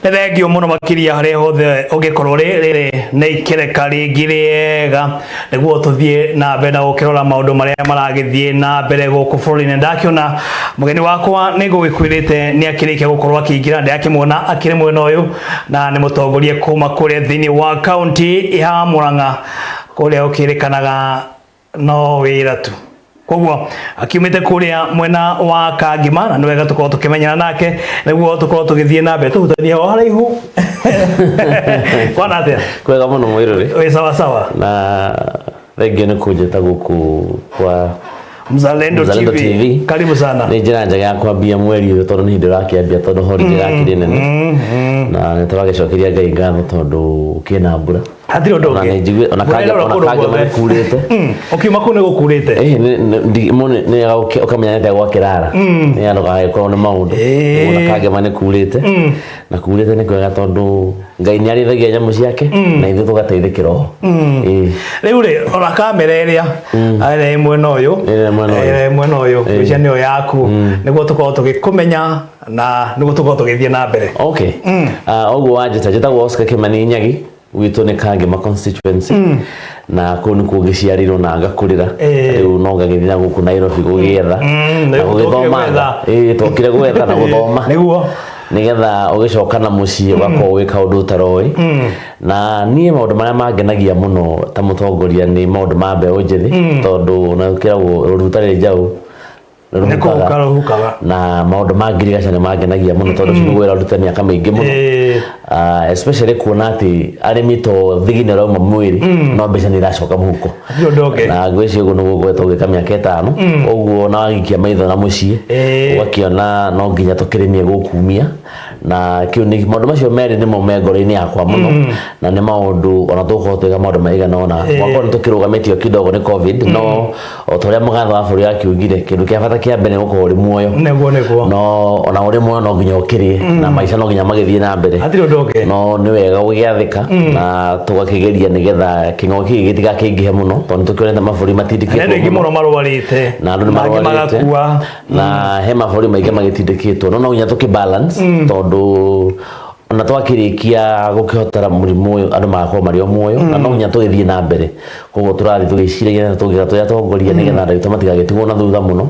Nĩ thengio mũno makĩria harĩa hothe ũngĩkorwo rĩ rĩrĩ nĩ ikereka rĩngĩ rĩega nĩguo tũthiĩ na mbere na gũkĩrora maũndũ marĩa maragĩthiĩ na mbere gũkũ bũrũri-inĩ. Ndakĩona mũgeni wakwa nĩ ngũgĩkwĩrĩte nĩ akĩrĩkia gũkorwo akĩingĩra, ndĩrakĩmuona akĩrĩ mwena ũyũ na nĩ mũtongoria kuma kũrĩa thĩinĩ wa kaunti ya Murang'a kũrĩa gũkĩrĩkanaga no wĩra tu. Koguo akiumĩte kũrĩa mwena wa Kangima na nĩ wega tũkorwo tũkĩmenyana nake nĩguo tũkorwo tũgĩthiĩ na mbere tũhutanie o haraihu. Kwana atĩa? Kwega mũno mwĩrore. Wĩ sawa sawa. Na thengio nĩ kũnjĩta gũkũ kwa Mzalendo, Mzalendo TV. TV. Karibu sana. Nĩ njĩra njega ya kwambia mweri ũyũ tondũ nĩ hĩndĩ ũrakĩambia tondũ holiday ĩrakĩrĩ nene. Na nĩ tũragĩcokeria Ngai ngatho tondũ kĩna mbura. Hatirĩ ũndũ Ona ũngĩ. nĩ njigue ona Mbura kangĩ ĩraura ona kũndũ kangĩ guothe. nĩ kurĩte. Ũkiuma kũu nĩ gũkurĩte. Eh nĩ nĩ wega ũkamenya nĩ gwakĩrara. Nĩ andũ gagĩkorwo nĩ maũndũ. Ona kangĩ nĩ kurĩte. Na kurĩte nĩ kwega tondũ Ngai nĩ arĩithagia nyamũ ciake na ithuĩ tũgateithĩkĩra oho. Ĩĩ. Rĩu rĩ, ona kamera ĩrĩa ĩrĩa ĩ mwena ũyũ, Ĩrĩa ĩ mwena ũyũ. ĩrĩa ĩ mwena ũyũ, mbica nĩyo yaku nĩguo tũkorwo tũgĩkũmenya na nĩguo tũkorwo tũgĩthiĩ na mbere. Okay. Ah, ũguo wanjĩta njĩtagwo Oscar Kimani Nyagi gwitũ nĩ Kangema constituency na kũu nĩkuo ngĩciarĩirwo na ngakũrĩra. Rĩu no ngagĩthiĩ na gũkũ Nairobi gũgĩetha na Rĩu tũkire gũgĩthoma. gwetha. Ĩĩ tokire gwetha na gũthoma. Nĩguo. Nĩgetha ũgĩcoka na mũciĩ ũgakorwo wĩ kaũndũ ũtaroĩ. Na niĩ maũndũ marĩa mangenagia mũno ta mũtongoria nĩ maũndũ ma mbeũ njĩthĩ tondũ na kĩragwo rũru rũtarĩ njaũ Nĩ kũhuka rũhukaga. Na maũndũ ma ngirigaca nĩ mangenagia mũno tondũ ũcio nĩguo wĩra ndute mĩaka mĩingĩ mũno. Especially kuona atĩ arĩmi to thigino ĩrauma mwĩrĩ no mbeca nĩ iracoka mũhuko. Hatirĩ ũndũ ũngĩ. Na ngwĩciria ũguo nĩguo ngoretwo ngĩka mĩaka 5. Ũguo na wagikia maitho na mũciĩ ũgakĩona no nginya tũkĩrĩmie gũkumia na kĩu nĩ maũndũ macio merĩ nĩmo me ngoro-inĩ yakwa mũno na nĩ maũndũ ona tũgũkorwo twĩka maũndũ maigana ũna. Mwaka ũyũ nĩ tũkĩrũgamĩtio kidogo nĩ COVID no o ta ũrĩa mũgathe wa bũrũri akiugire kĩndũ kĩa bata kĩa mbere nĩ gũkorwo ũrĩ muoyo. Nĩguo nĩguo. No ona ũrĩ muoyo no nginya ũkĩrĩe na maica no nginya magĩthiĩ na mbere. Hatirĩ ũndũ ũngĩ. No nĩ wega gũgĩathĩka na tũgakĩgeria nĩgetha kĩng'oki gĩkĩ gĩtigakĩingĩhe mũno tondũ nĩ tũkĩonete mabũrũri Na matindĩkĩtwo andũ aingĩ mũno mũno marwarĩte. Na andũ nĩ Na angĩ marwarĩte. magakua. Na he mabũrũri maingĩ magĩtindĩkĩtwo no no nginya tũkĩ balance tondũ ona twakĩrĩkia gũkĩhotera mũrimũ ũyũ andũ magakorwo marĩ o muoyo na no nginya tũgĩthiĩ na mbere. Koguo tũrathiĩ tũgĩciragia na tũngĩka tũrĩ atongoria nĩgetha andũ aitũ matigagĩtigwo na thutha mũno.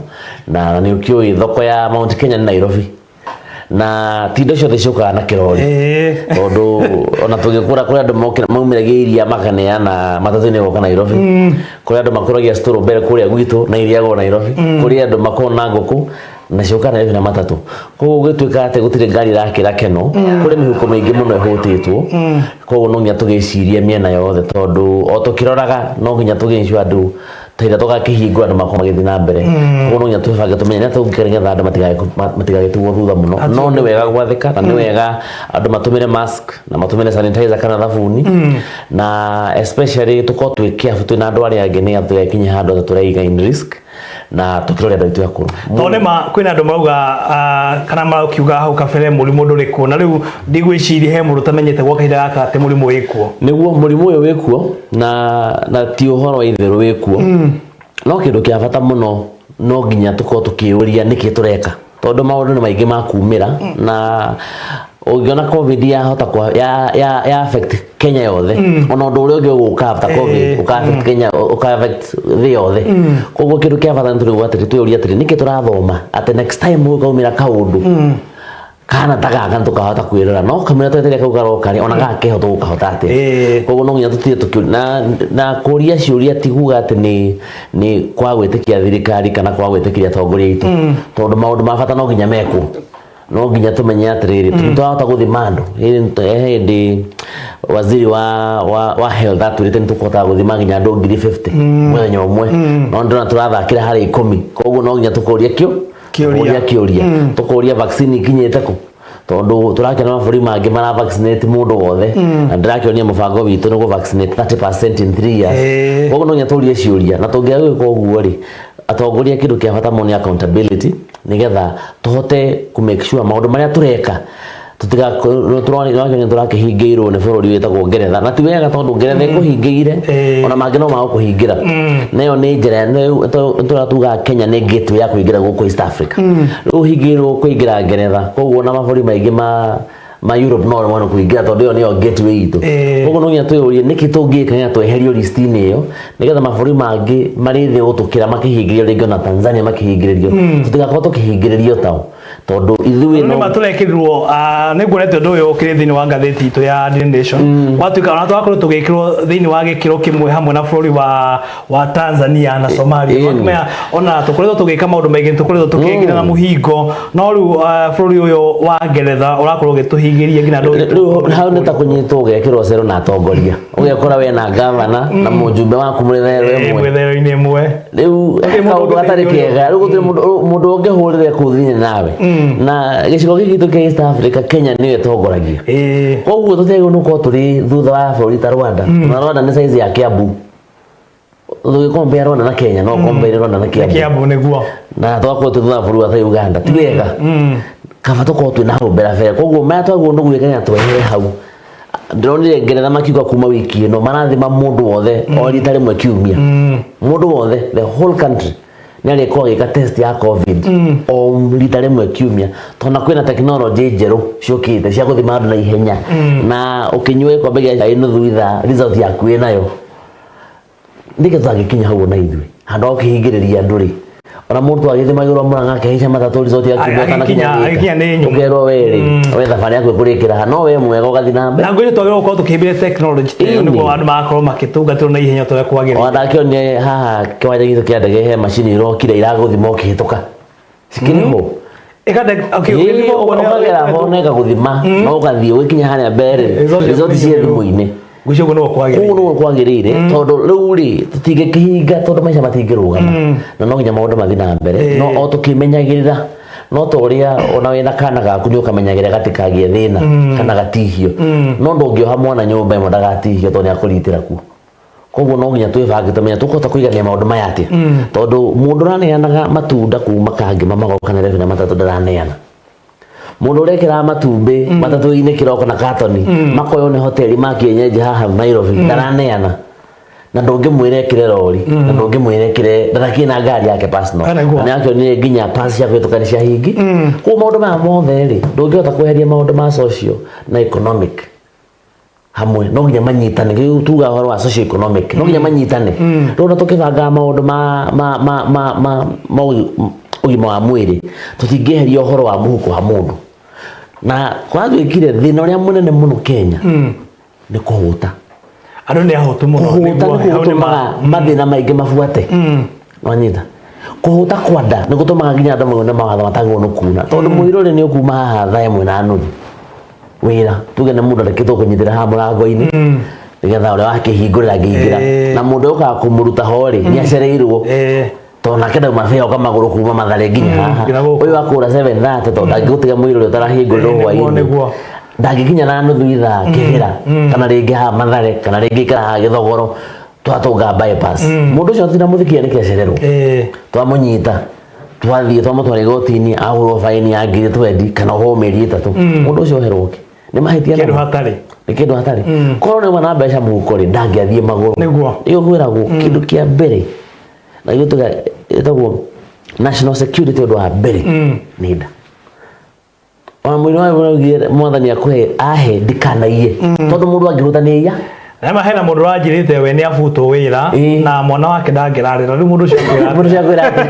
Na nĩ ũkĩũĩ thoko ya Mount Kenya nĩ Nairobi na ti indo ciothe ciũkaga na kĩrori tondũ ona tũgĩkũra kũrĩ andũ maumĩragia iria makaneana matatũ-inĩ goka Nairobi. Kũrĩ andũ makũragia strawberry kũrĩa gwitũ na iriagwo Nairobi. Kũrĩ andũ makoragwo na ngũkũ na ciũkaga Nairobi na matatũ. Koguo gũgĩtuĩka atĩ gũtirĩ ngari ĩrakĩra keno, kũrĩ mĩhuko mĩingĩ mũno ĩhũtĩtwo. Koguo no nginya tũgĩcirie mĩena yothe tondũ o tũkĩroraga no nginya tũgĩ ensure andũ ta ĩrĩa tũgakĩhingũra andũ magakorwo magĩthiĩ na mbere. Koguo no nginya twĩbange tũmenye nĩ atĩa tũngĩka nĩgetha andũ matigagĩtigwo thutha mũno. No nĩ wega gwathĩka na nĩ wega andũ matũmĩre mask na matũmĩre sanitizer kana thabuni na especially tũkorwo twĩ careful twĩna andũ arĩa angĩ nĩgetha tũtigakinye handũ atĩ tũreiga in risk na tũkĩrore andũ aitũ akũrũ. Tondũ nĩ ma kwĩna andũ marauga kana marakiuga hau kabere mũrimũ ndũrĩ kuo na rĩu ndigwĩciria he mũndũ ũtamenyete gwa kahinda gaka atĩ mũrimũ wĩ kuo. Nĩguo mũrimũ ũyũ wĩ kuo na ti ũhoro wa itherũ wĩ kuo. No kĩndũ kĩa bata mũno no nginya tũkorwo tũkĩũria nĩkĩ tũreka tondũ maũndũ nĩ maingĩ ma kumĩra na ũngĩona COVID yahota kwa ya ya ya affect Kenya yothe ona ũndũ ũrĩa ũngĩ ũgũka after COVID ũka affect Kenya ũka affect thĩ yothe. Koguo kĩndũ kĩa bata nĩ tũrĩuga atĩrĩ twĩyũrie atĩrĩ nĩkĩ tũrathoma atĩ next time gũkaumĩra kaũndũ kana ta gaka nĩtũkahota kwĩrora no kamũira twetereire kau garoka rĩ ona gaka keho tũgũkahota atĩa. Koguo no nginya tũtinde tũkĩũria na kũria ciũria ti kuga atĩ nĩ kwaga gwĩtĩkia thirikari kana kwaga gwĩtĩkĩria atongoria aitũ tondũ maũndũ ma bata no nginya mekwo. No nginya tũmenye atĩrĩrĩ tũrahota gũthima andũ. He hĩndĩ waziri wa health atwĩrĩte nĩ tũkũhota gũthima nginya andũ 50,000 mũthenya ũmwe no ndĩrona tũrathakĩra harĩ 10. Koguo no nginya tũkũria Kĩũria. Tũkũria kĩũria tũkũria vaccine ikinyĩte kũ tondũ tũrakĩona mabũrũri mangĩ mara vaccinate mũndũ wothe na ndĩrakĩonia mũbango witũ nĩ gũ vaccinate 30% in 3 years. Koguo no nginya tũrie ciũria na tũngĩaga gwĩka ũguo rĩ atongoria kĩndũ kĩa bata mũno nĩ accountability nĩgetha tũhote kũ make sure maũndũ marĩa tũreka tũtigakorwo tũrakĩhingĩirwo nĩ bũrũri wĩtagwo Ngeretha na ti wega tondũ Ngeretha ĩkũhingĩire ona mangĩ no magũkũhingĩra na ĩyo nĩ njĩra tũrĩa tugaga Kenya nĩ gateway ya kũingĩra gũkũ East Africa. Rĩu ũhingĩirwo kũingĩra Ngeretha koguo ona mabũrũri maingĩ ma Ma Europe no rĩmwe nĩ kũingĩra tondũ ĩyo nĩyo gateway itũ. Koguo no nginya twĩyũrie nĩkĩ tũngĩka nĩgetha tweherio list-inĩ ĩyo, nĩgetha mabũrũri mangĩ marĩ thĩ gũtũkĩra makĩhingĩrĩrio rĩngĩ, ona Tanzania makĩhingĩrĩrio, tũtigakorwo tũkĩhingĩrĩrio tao tondũ ithuĩ no nĩ tũrekĩrirwo. Nĩ nguonete ũndũ ũyũ ũkĩrĩ thĩinĩ wa ngathĩti itũ ya Daily Nation. Gwatuĩka ona twakorwo tũgĩkĩrwo thĩinĩ wa gĩkĩro kĩmwe hamwe na bũrũri wa Tanzania na Somalia. Ũgakĩmenya ona tũkoretwo tũgĩka maũndũ maingĩ, tũkoretwo tũkĩingĩra na mũhingo, no rĩu bũrũri ũyũ wa Ngeretha ũrakorwo ũgĩtũhingĩria nginya andũ. Rĩu hau nĩ ta kũnyitwo ũgekĩrwo cero na atongoria, ũgekora we na gavana na mũjumbe waku mũrĩ therero ĩmwe. Mwetherero-inĩ ĩmwe. Rĩu Gũtirĩ mũndũ kaũndũ gatarĩ ũngĩteithio. kega. Rĩu gũtirĩ mũndũ ũngĩhũrĩre kũu thĩinĩ nawe, na gĩcigo gĩkĩ gitũ kĩa East Africa, Kenya nĩyo ĩtongoragia. Koguo tũtiagĩrĩirwo nĩ gũkorwo tũrĩ thutha wa bũrũri ta Rwanda, na Rwanda nĩ size ya Kiambu. Tũgĩkompea Rwanda na Kenya, no compare Rwanda na Kiambu. Kiambu nĩguo. Na twakorwo twĩ thutha wa bũrũri wa ta Uganda, ti wega. Kaba tũkorwo twĩ na hau mbere mbere. Koguo maya twagĩrĩirwo nĩ gwĩka nĩ twehere hau. Ndĩronire Ngeretha makiuga kuma wiki ĩno marathima mũndũ wothe o rita rĩmwe kiumia. Mũndũ wothe, the whole country, nĩ arĩkorwo agĩka test ya COVID o rita rĩmwe kiumia, tondũ na kwĩna tekinoronjĩ njerũ ciũkĩte cia gũthima andũ na ihenya, na ũkĩnyua gĩkombe gĩa cai nuthu ithaa, result yaku ĩnayo. Nĩkĩ tũtangĩkinya hau ona ithuĩ, handũ ha gũkĩhingĩrĩria andũ rĩ, ona mũndũ agĩthimagĩrwo Mũrang'a akĩhaica matatũ, result ya kiumia Agĩkinya ũtanakinya agĩkinya nĩ nyũmũ. Ũkerwo we rĩ, we thabarĩ yaku ĩkũrĩkĩra ha, no we mwega ũgathiĩ na mbere. Na ngwĩciria twagĩrĩirwo gũkorwo tũkĩhĩmbĩria technology ta ĩyo nĩguo andũ magakorwo makĩtungatĩrwo na ihenya ta ũrĩa kwagĩrĩire. Ona ndakĩonire haha kĩwanja gitũ kĩa ndege he macini irokire iragũthima ũkĩhĩtũka, cikĩrĩ ho. Okay, Ĩĩ, ũgĩthima ũguo ũkagera ho na ĩgagũthima na ũgathiĩ ũgĩkinya harĩa mbere Result result ciĩ thimũ-inĩ. Ngwĩciria ũguo nĩguo kwagĩrĩire. Ũguo nĩguo kwagĩrĩire, tondũ rĩu rĩ tũtingĩkĩhinga tondũ maica matingĩrũgama, na no nginya maũndũ mathiĩ na mbere, no o tũkĩmenyagĩrĩra, no ta ũrĩa ona wĩna kana gaku nĩ ũkamenyagĩrĩra gatikagĩe thĩna kana gatihio, no ndũngĩoha mwana nyũmba ĩmwe ndagatihio tondũ nĩ akũritĩra kuo. Koguo no nginya twĩbange tũmenye tũkũhota kũigania maũndũ maya atĩa, tondũ mũndũ ũraneanaga matunda kuma Kangĩma magoka Nairobi na matatũ ndaraneana, mũndũ ũrekĩraga matumbĩ matatũ-inĩ kĩroko na katoni makoywo nĩ hoteli ma kienyeji haha Nairobi ndaraneana, na ndũngĩmwĩra ĩkĩre rori, na ndũngĩmwĩra ĩkĩre ndarakĩrĩ na ngari yake personal. Ah, nĩguo. Na nĩakĩonire nginya pass cia kũhĩtũka nĩ ciahingi. Koguo maũndũ maya mothe rĩ, ndũngĩhota kweheria maũndũ ma social na economic hamwe, no nginya manyitane. Rĩu tuga ũhoro wa socio economic, no nginya manyitane. Rĩu ona tũkĩbangaga maũndũ ma ũgima wa mwĩrĩ, tũtingĩeheria ũhoro wa mũhuko wa mũndũ. Na kwatuĩkire thĩna ũrĩa mũnene mũno Kenya nĩ kũhũta. Andũ nĩ ahũtu mũno. Kũhũta Nĩguo, nĩkuo hau nĩ gũtũmaga mathĩna maingĩ mabuate. Wanyita, kũhũta kwa nda nĩ gũtũmaga nginya andũ maune mawatho matagĩrĩirwo nĩ kuna, tondũ mũirũrĩ nĩ ũkuma haha 1:30 wĩra, tuge nĩ mũndũ arekĩtwo kũnyitĩra haha mũrango-inĩ nĩgetha ũrĩa wakĩhingũrĩra angĩingĩra, na mũndũ ũkaga kũmũruta ho rĩ, nĩ acereirwo, tondũ nake ndauma bĩa magũrũ kuma Mathare nginya haha. Nginya gũkũ. Ũyũ akũra 7:30, tondũ ndangĩgũtiga mũirũrĩ ũtarahingũrĩrwo Nĩguo, hwaĩ-inĩ. Ndangĩkinya na nuthu ithaa Kĩbĩra kana rĩngĩ haha Mathare kana rĩngĩ ikara haha Gĩthogoro twatũnga bypass. Mũndũ ũcio tinamũthikia nĩkĩ acererwo. Twamũnyita, twathiĩ twamũtwara igoti-inĩ, ahũrwo baini ya ngiri 20 kana ohwo mĩeri 3. Mũndũ ũcio oherwo kĩ? Nĩ mahĩtia Kĩndũ namo. hatarĩ. Nĩ kĩndũ hatarĩ. Korwo nĩ na mbeca mũhuko rĩ, ndangĩathiĩ magũrũ. Nĩguo kwĩragwo kĩndũ kĩa mbere na gĩtũ ĩtagwo national security, ũndũ wa mbere nĩ nda. Ona mwĩrĩ wa ũraugire mwathani akũhe ahe ndikanaiye, tondũ mũndũ angĩhũta nĩ aiya. Na hena mũndũ ũranjĩrĩte we nĩ abutwo wĩra na mwana wake ndangĩrarĩra. Rĩu mũndũ ũcio akwĩra Mũndũ ũcio akwĩra atĩa?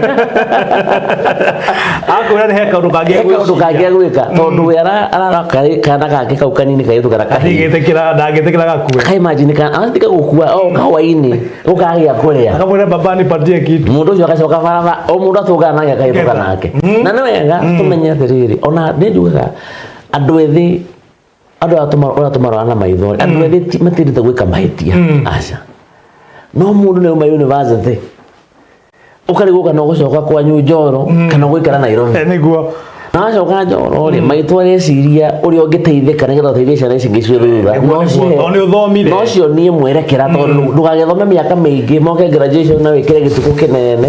Akwĩra nĩ he kaũndũ kangĩ He kaũndũ kangĩ agwĩka, tondũ we arara kana gake kau kanini kairĩtu kana kahĩĩ. Ndangĩtĩkĩra, ndangĩtĩkĩra gakue. Ka imagine kana aratiga gũkua o kahwainĩ gũkagĩa kũrĩa. Akamwĩra, "Baba, nipatie kitu." Mũndũ ũcio agacoka barabara, o mũndũ atũngana nake akahĩtũka nake. Na nĩ wega tũmenye atĩrĩrĩ, ona nĩ njugaga andũ ethĩ, andũ aya ũrĩa tũmaroraga na maitho rĩ, andũ ethĩ matiendete gwĩka mahĩtia, aca. No mũndũ nĩ auma university ũkarigwo kana ũgũcoka kwanyu Njoro kana ũgũikara Nairobi. Nĩguo. Na wacoka Njoro rĩ, maitũ areciria ũrĩa ũngĩteithĩka nĩgetha ũteithie ciana ici ingĩ ciĩ thutha. Nĩguo, tondũ nĩ ũthomire. No cionie mwerekera, tondũ ndũgagĩthome mĩaka mĩingĩ moke graduation na wĩkĩre gĩtukũ kĩnene,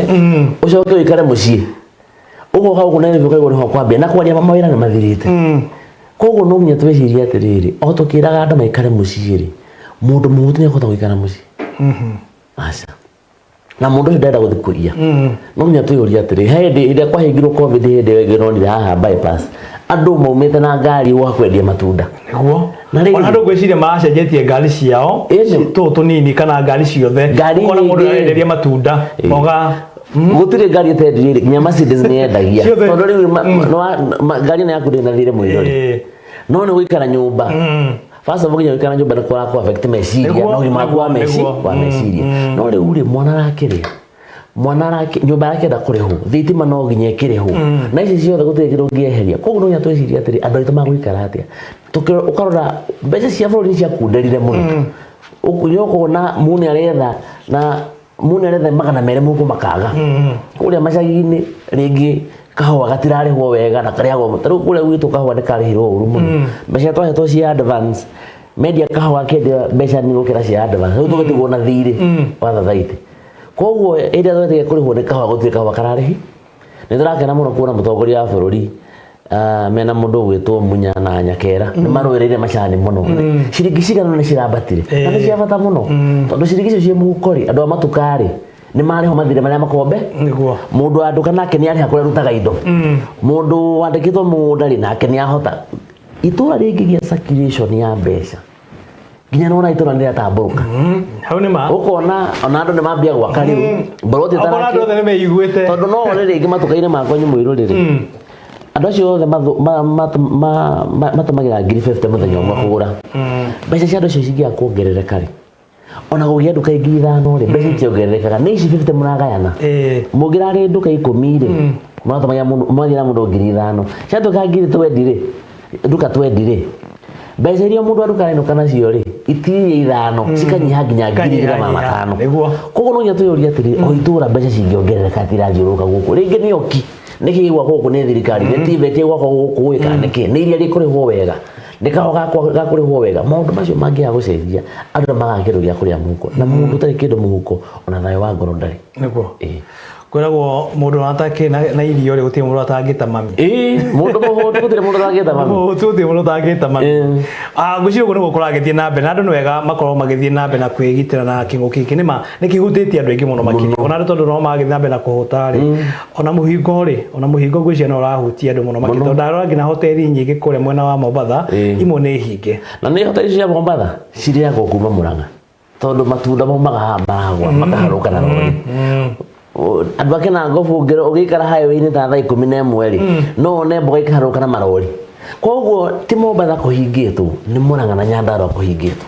ũcoke ũikare mũciĩ, ũgoka gũkũ Nairobi ũkaigua nĩho kwambia na kwaria mawĩra nĩ mathirĩte. Koguo no nginya twĩcirie atĩrĩrĩ, o tũkĩraga andũ maikare mũciĩ rĩ, mũndũ mũhũtu nĩ akũhota gũikara mũciĩ? Aca. Na mũndũ ũcio ndarenda gũthiĩ kũiya. No nginya twĩyũrie atĩrĩ, he hĩndĩ ĩrĩa kwahingirwo COVID, hĩndĩ ĩyo ĩngĩ nonire haha bypass Andũ maumĩte na ngari gwa kwendia matunda. Nĩguo. Na rĩrĩ- Ona andũ ngwĩciria maracenjetie ngari ciao Ĩĩ. tũũ tũnini kana ngari ciothe. Ngari Ũkona mũndũ nyingĩ. arenderia matunda, mboga. Gũtirĩ ngari ĩtendirie nginya Mercedes nĩ yendagia. Ciothe. Tondũ rĩu ngari ĩno yaku ndĩrĩ na thirĩ mũirũ-rĩ, no nĩ gũikara nyũmba. First of all, nginya gũikara nyũmba nĩ kũrakũ affect meciria na ũgima waku wa Nĩguo. meciria. No rĩu rĩ, mwana arakĩrĩa, mwana arake nyũmba arakĩenda kũrĩhwo, thitima no nginya ĩkĩrĩhwo, na ici ciothe gũtirĩ kĩndũ ũngĩeheria. Koguo no nginya twĩcirie atĩrĩ, andũ aitũ magũikara atĩa? Ũkarora mbeca cia bũrũri nĩ ciakunderire mũno. Nĩ ũkona mũndũ aretha na mũndũ aretha 200 mũhuko makaga. Kũrĩa macagi-inĩ rĩngĩ kahũa gatirarĩhwo wega na karĩhagwo ta rĩu kũrĩa gwitũ kahũa nĩ karĩhirwo ũru mũno. Mbeca twahetwo cia advance, mendia kahũa akĩendia mbeca nini gũkĩra cia advance, rĩu tũgĩtigwo na thirĩ wa thathaitĩ. Koguo hĩndĩ ĩrĩa twetereire kũrĩhwo nĩ kahũa, gũtirĩ kahũa kararĩhi. Nĩ tũrakena mũno kuona mũtongoria wa bũrũri mena mũndũ ũgwĩtwo Munya na Nyakera nĩ marũĩrĩire macani mũno. Ciringi cigana nĩ cirambatire na nĩ cia bata mũno, tondũ ciringi icio ciĩ mũhuko rĩ, andũ a matuka rĩ, nĩ marĩhwo mathirĩ marĩa makombe. Mũndũ wa nduka nake nĩ arĩha kũrĩa arutaga indo. Mũndũ wandĩkĩtwo mũgũnda rĩ, nake nĩ ahota. Itũra rĩngĩgĩa circulation ya mbeca, nginya nona itũra nĩ rĩatambũrũka. Hau nĩ ma. Ũkona ona andũ nĩ mambia gwaka rĩu mboroti. Okorwo andũ othe nĩ meiguĩte. Tondũ no wone rĩngĩ matuka-inĩ makwa nyũmũirũ rĩrĩ, andũ acio othe matũmagĩra 50,000 mũthenya ũmwe kũgũra. Mbeca cia andũ acio cingĩaga kuongerereka rĩ, ona kũgĩa nduka 5,000 rĩ, mbeca itiongererekaga, nĩ ici 50 mũragayana. Mũngĩrarĩ nduka 10 rĩ, mũratũmagĩra mũndũ, mũrathiĩ na mũndũ 5,000, ciatuĩka 20,000 rĩ, nduka 20 rĩ, mbeca iria mũndũ wa nduka arenũka nacio rĩ, itiria 5 cikanyiha nginya 2,500. Koguo no nginya twĩyũrie atĩrĩrĩ, o itũra mbeca cingĩongerereka itirathiũrũrũka gũkũ rĩngĩ nĩ oki nĩkĩ gĩgwakwo gũkũ nĩ thirikari, nĩ TVET ĩgwakwo gũkũ ĩ, kana nĩkĩ nĩ iria rĩkũrĩhwo wega, nĩ kahũa gakũrĩhwo wega. Maũndũ macio mangĩaga gũcenjia, andũ nĩ magaga kĩndũ gĩa kũrĩa mũhuko, na mũndũ ũtarĩ kĩndũ mũhuko ona thayũ wa ngoro ndarĩ. Ĩĩ. Kwĩragwo mũndũ atakĩ na irio rĩ, gũtirĩ mũndũ atangĩta mami. Ĩĩ, mũndũ mũhũtu gũtirĩ mũndũ ũtangĩta mami. Mũhũtu gũtirĩ mũndũ ũtangĩta mami. Ngwĩciria ũguo nĩguo kũragĩthiĩ na mbere, na andũ nĩ wega makorwo magĩthiĩ na mbere na kwĩgitĩra na kĩng'ũki gĩkĩ. Nĩma nĩ kĩhutĩtie andũ aingĩ mũno makĩria, ona andũ tondũ no magĩthiĩ na mbere na kũhũta rĩ, ona mũhingo rĩ, ona mũhingo ngwĩciria no ũrahutia andũ mũno makĩria, tondũ ndarora nginya hoteli nyingĩ kũrĩa mwena wa Mombatha imwe nĩ hinge. Na nĩ hoteli cia Mombatha cirĩagwo kuma Murang'a, tondũ matunda maumaga haha maragwa makaharũka na rori. Andũ a Kĩnangobu ũngĩikara highway-inĩ ta thaa 11 rĩ, no wone mboga ikaharũka na marori. Koguo ti Mombatha kũhingĩtwo, nĩ Murang'a na Nyandarua kũhingĩtwo.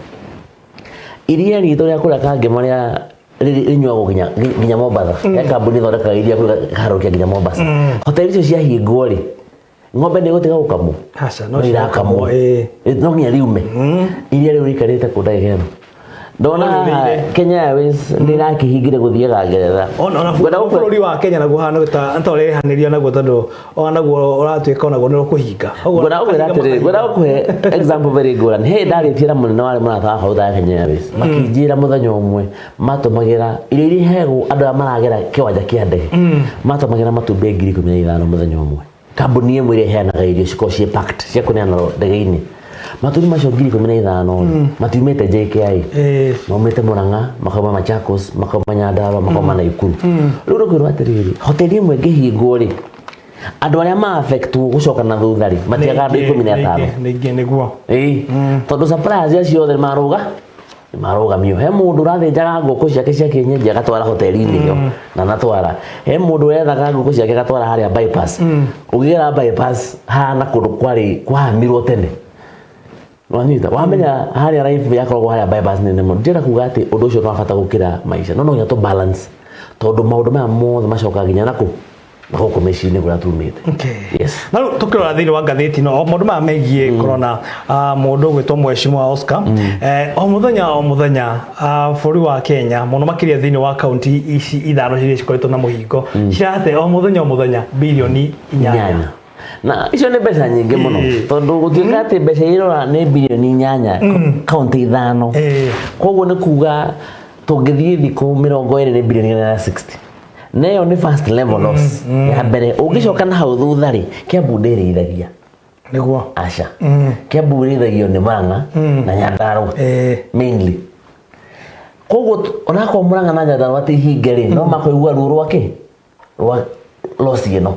Iria ritũ rĩa kũrĩa Kangema rĩa rĩnyuagwo nginya Mombatha, he kambuni ĩthondekaga iria kũu ĩkaharũkia nginya Mombasa. Hoteli icio ciahingwo rĩ, ng'ombe nĩ ĩgũtiga gũkamwo? Aca, no no irakamwo. Ĩĩ. No nginya riume iria rĩu rĩikarĩte kũ ndagĩka ĩno ndona No rĩurĩire. Kenya Airways nĩ ĩrakĩhingire gũthiaga Ngeretha. Ona Ngwenda bũrũri wa Kenya naguo hana ta ũrehanĩria naguo, tondũ ona naguo ũratuĩka onaguo nĩ ũkũhinga. Ũguo Ngwenda gũkwĩra atĩrĩrĩ, ngwenda gũkũhe example very ngũrani. He ndarĩtie na mũnene warĩ mũrata wakwa ũtaga Kenya Airways, makĩnjĩra mũthenya ũmwe matũmagĩra irio iria iheagwo andũ arĩa maragera kĩwanja kĩa ndege, matũmagĩra matumbĩ 15,000 mũthenya ũmwe. Kambuni ĩmwe ĩrĩa ĩheanaga irio cikoragwo ciĩ packed cia kũneana ndege-inĩ, matumbĩ macio 15,000 rĩ, matiumĩte JKIA, maumĩte Murang'a, makauma Machakos, makauma Nyandarua, makauma Naikuru. Rĩu nĩkwĩrwo atĩrĩrĩ, hoteli ĩmwe ĩngĩhingwo rĩ, andũ arĩa ma affectwo gũcoka na thutha rĩ, matiagaga andũ 15. Nĩ aingĩ nĩguo. Ĩĩ, tondũ suppliers acio othe nĩmarũga nĩmarũgamio. He mũndũ ũrathĩnjaga ngũkũ ciake cia kĩenyenji agatwara hoteli-inĩ ĩyo, na natwara he mũndũ wethaga ngũkũ ciake agatwara harĩa bypass. Ũngĩgera bypass hana kũndũ kwarĩ kwahamirwo tene, wanyita wamenya harĩa life yakoragwo harĩa bypass nene mũno. Ndĩrenda kuga atĩ ũndũ ũcio nĩ wa bata gũkĩra maica, no no nginya tũ balance, tondũ maũndũ maya mothe macokaga nginya nakũ na gũkũ mĩciĩ-inĩ kũrĩa tumĩte. Yes. Na rĩu tũkĩrora thĩinĩ wa ngathĩti no maũndũ maya megiĩ corona, mũndũ ũgwĩtwo Mheshimiwa Oscar, o mũthenya o mũthenya, bũrũri wa Kenya mũno makĩria thĩinĩ wa kaunti ici ithano iria cikoretwo na mũhingo cirate o mũthenya o mũthenya birioni 8. 8, na icio nĩ mbeca nyingĩ mũno, tondũ gũtuĩka atĩ mbeca iria irora nĩ birioni 8 kaunti 5. Koguo nĩ kuga tũngĩthiĩ thikũ 20 nĩ birioni 160, na ĩyo nĩ first level loss ya mbere. Ũngĩcoka na hau thutha rĩ, Kiambu ndĩrĩithagia. Aca, Kiambu ĩrĩithagio nĩ Murang'a na Nyandarua mainly. Koguo onakorwo Murang'a na Nyandarua ti hinge rĩ, no makũigua ruo rwake rwa loss ĩno.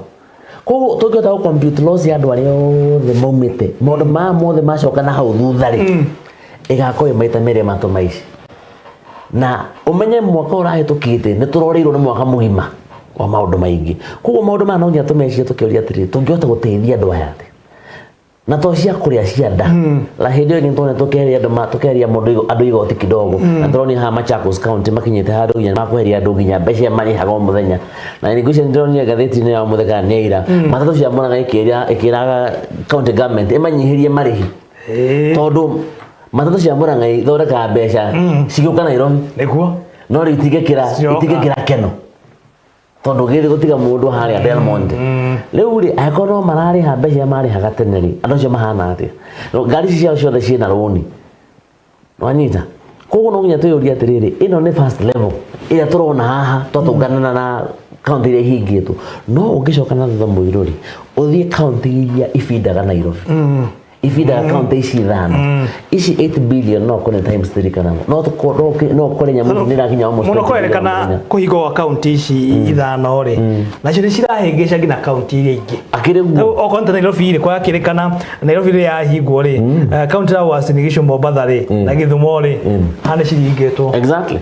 Koguo tũngĩhota gũ compute loss ya andũ arĩa othe maumĩte, maũndũ maya mothe macoka na hau thutha rĩ, ĩgakorwo ĩ maita merĩ ma tũma ici. Na ũmenye mwaka ũrahĩtũkĩte nĩ tũrorĩirwo nĩ mwaka mũgima wa maũndũ maingĩ. Koguo maũndũ maya no nginya tũmecirie tũkĩũria atĩrĩrĩ, tũngĩhota gũteithia andũ aya atĩa? Na to cia kũrĩa cia nda. Na hĩndĩ ĩyo ĩngĩ nĩtwonire tũkĩeheria andũ tũkĩeheria mũndũ andũ igoti kidogo. Na tũronire haha Machakos County makinyĩte handũ nginya makweheria andũ nginya mbeca iria marĩhaga o mũthenya. Na ngwĩciria nĩndĩronire ngathĩti-inĩ ya ũmũthĩ kana nĩ ya ira, matatũ cia Murang'a ĩkĩra county government ĩmanyihĩrie marĩhi. Tondũ matatũ cia Murang'a ithondekaga mbeca cigĩũka Nairobi. Nĩguo. No rĩu itingĩkĩra itingĩkĩra keno. Tondũ gĩthĩ gũtiga mũndũ harĩa Delmonte. Rĩu rĩ, angĩkorwo no mararĩha mbeca iria marĩhaga tene rĩ, andũ acio mahana atĩa? Ngari ici ciao ciothe ciĩna rũni. Wanyita? Koguo no nginya twĩyũrie atĩrĩrĩ, ĩno nĩ first level ĩrĩa tũrona haha twatũngana na kaunti iria ihingĩtwo. No ũngĩcoka na thutha mũirũ rĩ, ũthiĩ kaunti iria ibindaga Nairobi. Ibindaga kaunti ici ithano. Ici 8 billion no ũkore times 3 kana no no ũkore nyamũ ici nĩ irakinya almost Mũno 20 billion kũrerekana mũthenya. kũhingwo gwa kaunti ici ithano rĩ, nacio nĩ cirahĩngĩca nginya kaunti iria ingĩ. Akĩrĩ guo. Rĩu okorwo nĩ ta Nairobi rĩ, kwakĩrĩkana Nairobi rĩ yahingwo rĩ, kaunti ya Uasin Gishu, Mombatha rĩ, na Gĩthumo rĩ, haha nĩ cihingĩtwo. Exactly.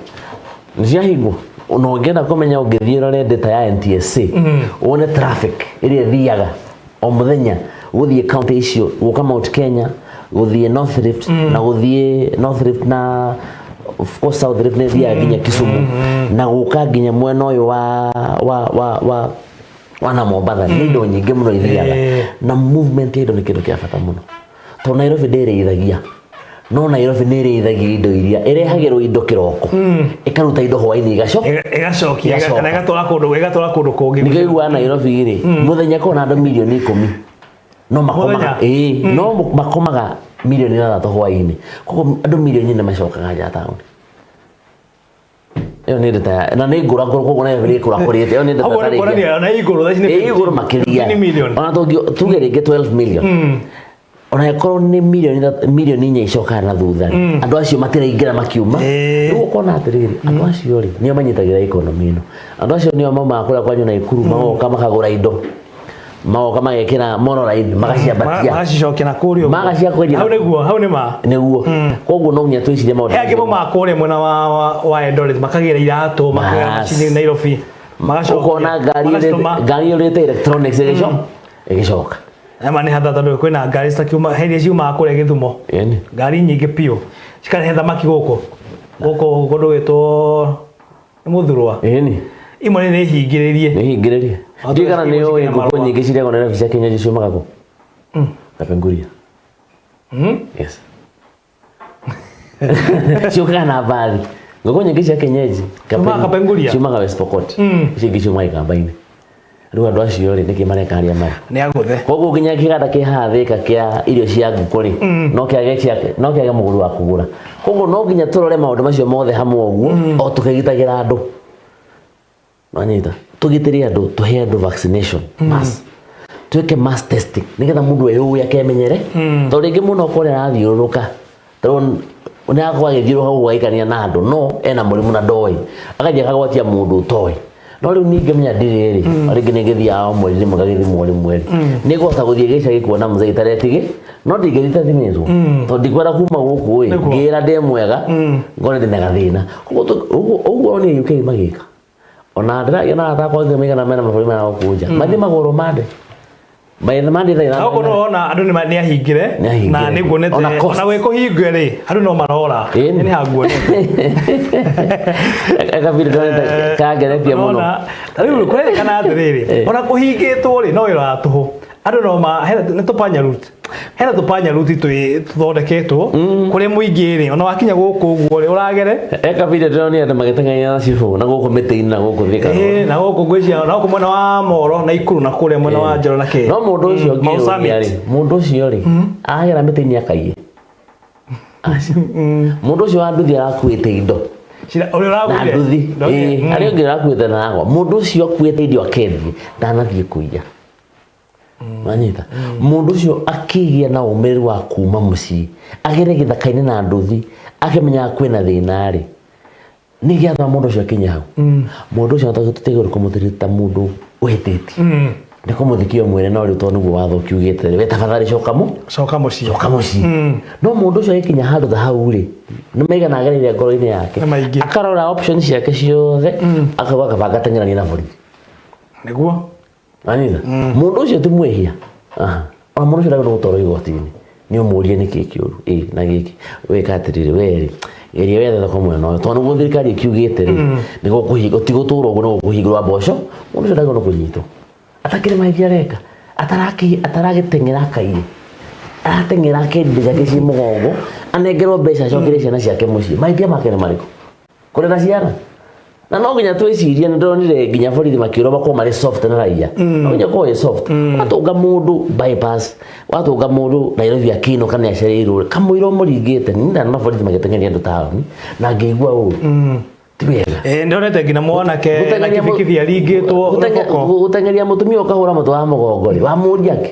Nĩ ciahingwo. Na ũngĩenda kũmenya ũngĩthiĩ ũrore data ya NTSA, wone traffic ĩrĩa ĩthiaga o mũthenya gũthiĩ county icio, gũka Mount Kenya, gũthiĩ North Rift, na gũthiĩ North Rift na of course South Rift nĩ ĩthiaga nginya Kisumu, na gũka nginya mwena ũyũ wa na Mombatha. Nĩ indo nyingĩ mũno ithiaga. Na movement ya indo nĩ kĩndũ kĩa bata mũno, tondũ Nairobi ndĩrĩithagia, no Nairobi nĩ ĩrĩithagia indo iria ĩrehagĩrwo indo kĩroko, ĩkaruta indo hwainĩ igacoka. Ĩgacokia. Ĩgacoka. Kana ĩgatwara kũndũ kũngĩ. Nĩkĩo iguaga Nairobi rĩ, mũthenya korwo na andũ mirioni 10 no makomaga. Mũthenya? Ĩĩ, no makomaga mirioni 6 hwainĩ. Koguo andũ mirioni 4 macokaga nja taũni. Ĩyo nĩ ndata na nĩ ngũra ngũrũ, koguo Nairobi nĩ ĩkũra kũrĩte. Ĩyo nĩ ndata Ũguo nĩ ĩtarĩ kuonania ona igũrũ thaa ici nĩ ĩ igũrũ makĩria. 15 million. Ona tuge rĩngĩ 12 million, ona ĩkorwo nĩ mirioni 4 icokaga na thutha rĩ, andũ acio matiraingĩra makiuma. Rĩu ũkona atĩrĩrĩ, andũ acio rĩ, nĩo manyitagĩra economy ĩno. Andũ acio nĩo maumaga kũrĩa kwanyu Naikuru, magoka makagũra indo, magoka magekĩra monoline, magaciambatia. Magacicokia na kũrĩa ũguo. Magacia kwendia. Hau nĩguo, hau nĩ ma. Nĩguo, koguo no nginya twĩcirie maũndũ He angĩ macio. maumaga kũrĩa mwena wa Eldoret, makagĩra iratũ, makagĩra macini Nairobi, magacokia. Ũkona ngari magacitũma. Ngari ĩrĩte electronics ĩgĩcoka. Ema nĩ hatha, tondũ kwĩna ngari citakiuma, he iria ciumaga kũrĩa Gĩthumo. Ĩni. Ngari nyingĩ biũ cikarehe thamaki gũkũ kũndũ gwĩtwo nĩ Mũthurwa. Ĩni. Imwe nĩ hingĩrĩrie. Nĩ hingĩrĩrie. Watu Ndiũĩ kana nĩ ũĩ cikinya ngũkũ marũa. nyingĩ cirĩagwo Nairobi cia kienyeji ciumaga kũ? Kapenguria. Yes, ciũkaga na mbathi. Ngũkũ nyingĩ cia kienyeji Ciumaga Kapenguria? Ciumaga West Pokot. Icio ingĩ ciumaga Ikamba-inĩ. Rĩu andũ acio rĩ, nĩkĩ mareka harĩa marĩ? Nĩ agũthe. Koguo nginya kĩganda kĩ haha Thĩka kĩa irio cia ngũkũ rĩ, no kĩage mũgũri wa kũgũra. Koguo no nginya tũrore maũndũ macio mothe hamwe ũguo o tũkĩgitagĩra andũ. Wanyita? Tũgitĩre andũ, tũhe andũ vaccination mass, twĩke mass testing nĩgetha mũndũ eyũĩ akemenyere, tondũ rĩngĩ mũno ũkore arathiũrũrũka, tondũ nĩ akorwo agĩthiũrũrũka gũkũ agĩikania na andũ, no ena mũrimũ na ndoĩ, agathiĩ akagwatia mũndũ ũtoĩ. No rĩu ningĩ menya ndirĩ rĩ, rĩngĩ nĩ ngĩthiaga o mweri rĩmwe ngagĩthimwo rĩmwe rĩ, nĩ ngũhota gũthiĩ gĩcagi kuona mzee itaretigĩ, no ndingĩthiĩ itathimĩtwo, tondũ ndikwenda kuma gũkũ ĩ ngĩra ndĩ mwega ngone ndĩna gathĩna. Koguo ũguo onire UK magĩka, ona ndĩragia na arata akwa angĩ maigana mena mabũrũri maya gũkũ nja, mathiĩ magũrũ mande maithe mande thaa Na ũguo no wona andũ nĩ ahingĩre. Nĩ ahingĩre. Na nĩ nguonete. Ona cost. Ona gwĩ kũhinge rĩ, andũ no marora. Ĩni. Nĩ hanguonete. Kabiri ndonete kangeretie mũno. Nona, ta rĩu kũrerĩkana atĩrĩrĩ, ona kũhingĩtwo rĩ, no wĩra wa tũhũ. Andũ no ma hena nĩ tũpanya route, hena tũpanya route twĩ tũthondeketwo kũrĩa mũingĩ rĩ, ona wakinya gũkũ ũguo rĩ, ũragere. Eka video ndĩronire andũ magĩteng'eria na cibũ na gũkũ mĩtĩ-inĩ na gũkũ Thika Road. Na gũkũ ngwĩciria na gũkũ mwena wa Moro na Ikuru na kũrĩa mwena wa Njoro na kĩ. No mũndũ ũcio Mau Summit. ngĩũria rĩ, mũndũ ũcio rĩ, agera mĩtĩ-inĩ akaiye? Aca. Mũndũ ũcio wa nduthi arakuĩte indo Ũrĩa na ũragũire. nduthi. Ndonire. Ĩĩ, arĩa ũngĩ ũrakuĩte na agwa. Mũndũ ũcio akuĩte indo akendie ndanathiĩ kũiya. Wanyita? Mũndũ ũcio akĩgĩa na ũmĩrĩru wa kuma mũciĩ agere gĩthaka-inĩ na nduthi akĩmenyaga kwĩna thĩna rĩ, nĩ gĩatũma mũndũ ũcio akinye hau. Mũndũ ũcio tũtigĩrĩirwo kũmũtirita mũndũ ũhĩtĩtie. Nĩ kũmũthikia mwĩre, no rĩu tondũ nĩguo watho ũkiugĩte rĩ, we tafadhali coka mũ Coka mũciĩ. Coka mũciĩ. No mũndũ ũcio agĩkinya handũ ta hau rĩ, nĩ maigana agereire ngoro-inĩ yake? Nĩ maingĩ. Akarora option ciake ciothe, akauga kaba ngateng'erania na borithi. Nĩguo. Anitha mũndũ ũcio ti mwĩhia. Aha. Ona mũndũ ũcio ndagĩrĩirwo gũtwarwo igoti-inĩ, nĩ ũmũrie nĩkĩ kĩũru ĩ na gĩkĩ wĩka atĩrĩrĩ, we rĩ, geria wethe thoko mwena ũyũ, tondũ nĩguo thirikari ĩkiugĩte rĩ, nĩguo ti gũtũrwo ũguo, nĩguo kũhingũrwo mboco. Mũndũ ũcio ndagĩrĩirwo nĩ kũnyitwo atakĩrĩ mahĩtia areka, ataragĩteng'era akaiye, arateng'era akendia ciake ciĩ mũgongo, anengerwo mbeca acokerie ciana ciake mũciĩ. Mahĩtia make nĩ marĩkũ kũrera ciana? Na no nginya twĩcirie, nĩ ndonire nginya borithi makĩũrwo makorwo marĩ soft na raia. No nginya ũkorwo wĩ soft. Watũnga mũndũ bypass, watũnga mũndũ Nairobi akĩinũka nĩ acereirwo kamũira ũmũringĩte. Nĩ ndana borithi magĩteng'eria andũ taũni na ngĩigua ũru, ti wega. Eh, ndonete nginya mwanake na kibikibi aringĩtwo rũboko. Gũteng'eria mũtumia ũkahũra mũtwe wa mũgongo rĩ, wamũria kĩ?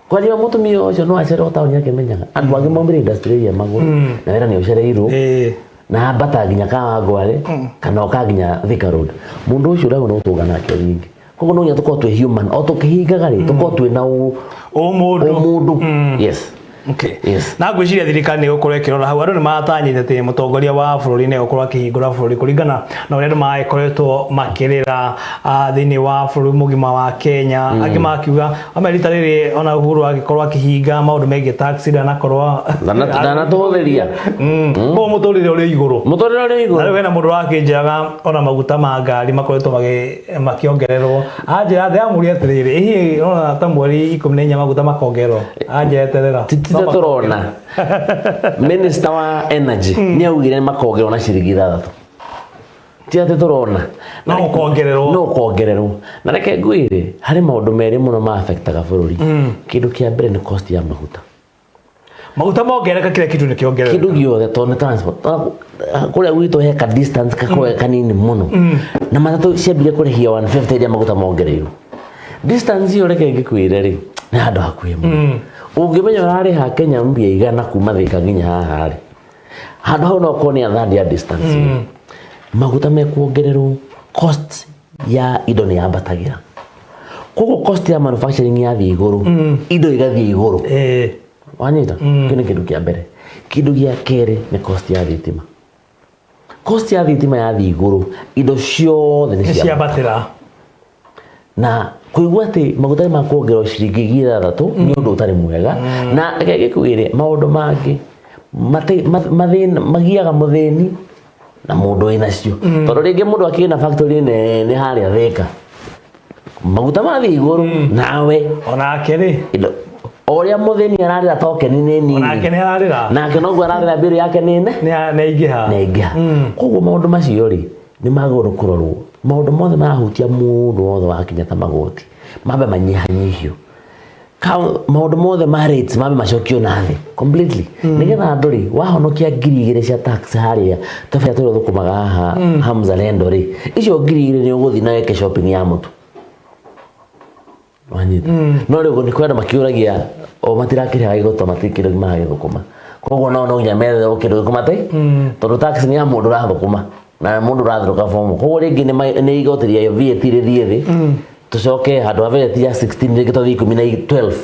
Kwaria mũtumia ũcio no acererwo taũni akĩmenyaga andũ angĩ maumire industry area magũrũ na wĩra nĩ ũcereirwo na ambata nginya Kawangware kana oka nginya Thika Road. Mũndũ ũcio ũragwo nĩ gũtũnga nake rĩngĩ. Koguo no nginya tũkorwo twĩ human, o tũkĩhingaga rĩ, tũkorwo twĩ na ũmũndũ. Ũmũndũ, yes. Okay. Yes. Na ngwĩciria thirikari nĩ ĩgũkorwo ĩkĩrora hau. Andũ nĩ maratanyĩte atĩ mũtongoria wa bũrũri nĩ egũkorwo akĩhingũra bũrũri kũringana na ũrĩa andũ magĩkoretwo makĩrĩra thĩinĩ wa bũrũri mũgima wa Kenya. Angĩ makiuga amerita rĩrĩ ona Uhuru agĩkorwo akĩhinga maũndũ megiĩ taxi ndanakorwo Ndanatũhũthĩria. Koguo mũtũrĩre ũrĩ igũrũ. Mũtũrĩre ũrĩ Na igũrũ. Rĩu hena mũndũ wakĩnjĩraga ona maguta ma ngari makoretwo makĩongererwo. Anjĩra ndĩramũria atĩrĩrĩ, ĩ hihi ona ta mweri 14 maguta makongererwo? Anjĩra eterera. Titita tũrona minister wa energy nĩ augire makongererwo na ciringi 6, ti atĩ tũrona. No gũkongererwo. No kuongererwo. Na reke ngwĩre, harĩ maũndũ merĩ mũno ma affectaga bũrũri. Kĩndũ kĩa mbere nĩ cost ya maguta. Maguta mongerereka, kila kitu nĩ kĩongerereka. Kĩndũ gĩothe, tondũ nĩ transport. Kũrĩa gwitũ he ka distance gakoragwo kanini mũno, na matatũ ciambire kũrĩhia 150 rĩrĩa maguta mongereirwo. Distance ĩyo, reke ngĩkwĩre rĩ, nĩ handũ hakuhĩ mũno. Ũngĩmenya ũrarĩha Kenya mbia 100 kuma Thika nginya haha rĩ, handũ hau no ũkorwo nĩ a third ya distance ĩyo. Maguta mekuongererwo, cost ya indo nĩ yambatagĩra. Koguo cost ya manufacturing yathiĩ igũrũ, indo igathiĩ igũrũ. Wanyita? Kĩu nĩ kĩndũ kĩa mbere. Kĩndũ gĩa kerĩ nĩ cost ya thitima. Cost ya thitima yathiĩ igũrũ, indo ciothe nĩ nĩ ciambatĩra. Ciambatĩra. Na kũigua atĩ maguta nĩ makuongererwo ciringi 6 nĩ ũndũ ũtarĩ mwega. Na reke ngĩkwĩre, maũndũ mangĩ magiaga mũthĩni na mũndũ wĩnacio, tondũ rĩngĩ mũndũ akĩrĩ na factory nene harĩa Thika, maguta mathiĩ igũrũ, nawe Onake rĩ, o ũrĩa mũthĩni ararĩra tokeni nĩ nini, onake nĩ ararĩra. Nake noguo ararĩra mbĩrũ yake nĩ ne nĩ aingĩha. Nĩ aingĩha. Koguo maũndũ macio rĩ, nĩ magĩrĩirwo kũrorwo. Maũndũ mothe marahutia mũndũ wothe wakinya ta magoti mambe manyihanyihio. Maũndũ mothe ma rates mambe macokio na thĩ completely, nĩgetha andũ rĩ, wahonokia 2000 cia tax harĩa tũbĩa tũrĩa thũkũmaga haha ha Mzalendo rĩ, icio 2000 nĩ ũgũthiĩ na weke shopping ya mũtu. Wanyita? No rĩu nĩ kwenda makĩũragia o matirakĩrĩhaga igoti, matirĩ kĩndũ maragĩthũkũma. Koguo no nginya metherwo kĩndũ gĩkũmate, tondũ tax nĩ ya mũndũ ũrathũkũma na mũndũ ũrathũka bomo. Koguo rĩngĩ nĩ igoti rĩa VAT rĩthiĩ thĩ, tũcoke handũ ha VAT ya 16 rĩngĩ tũthiĩ 10 na 12.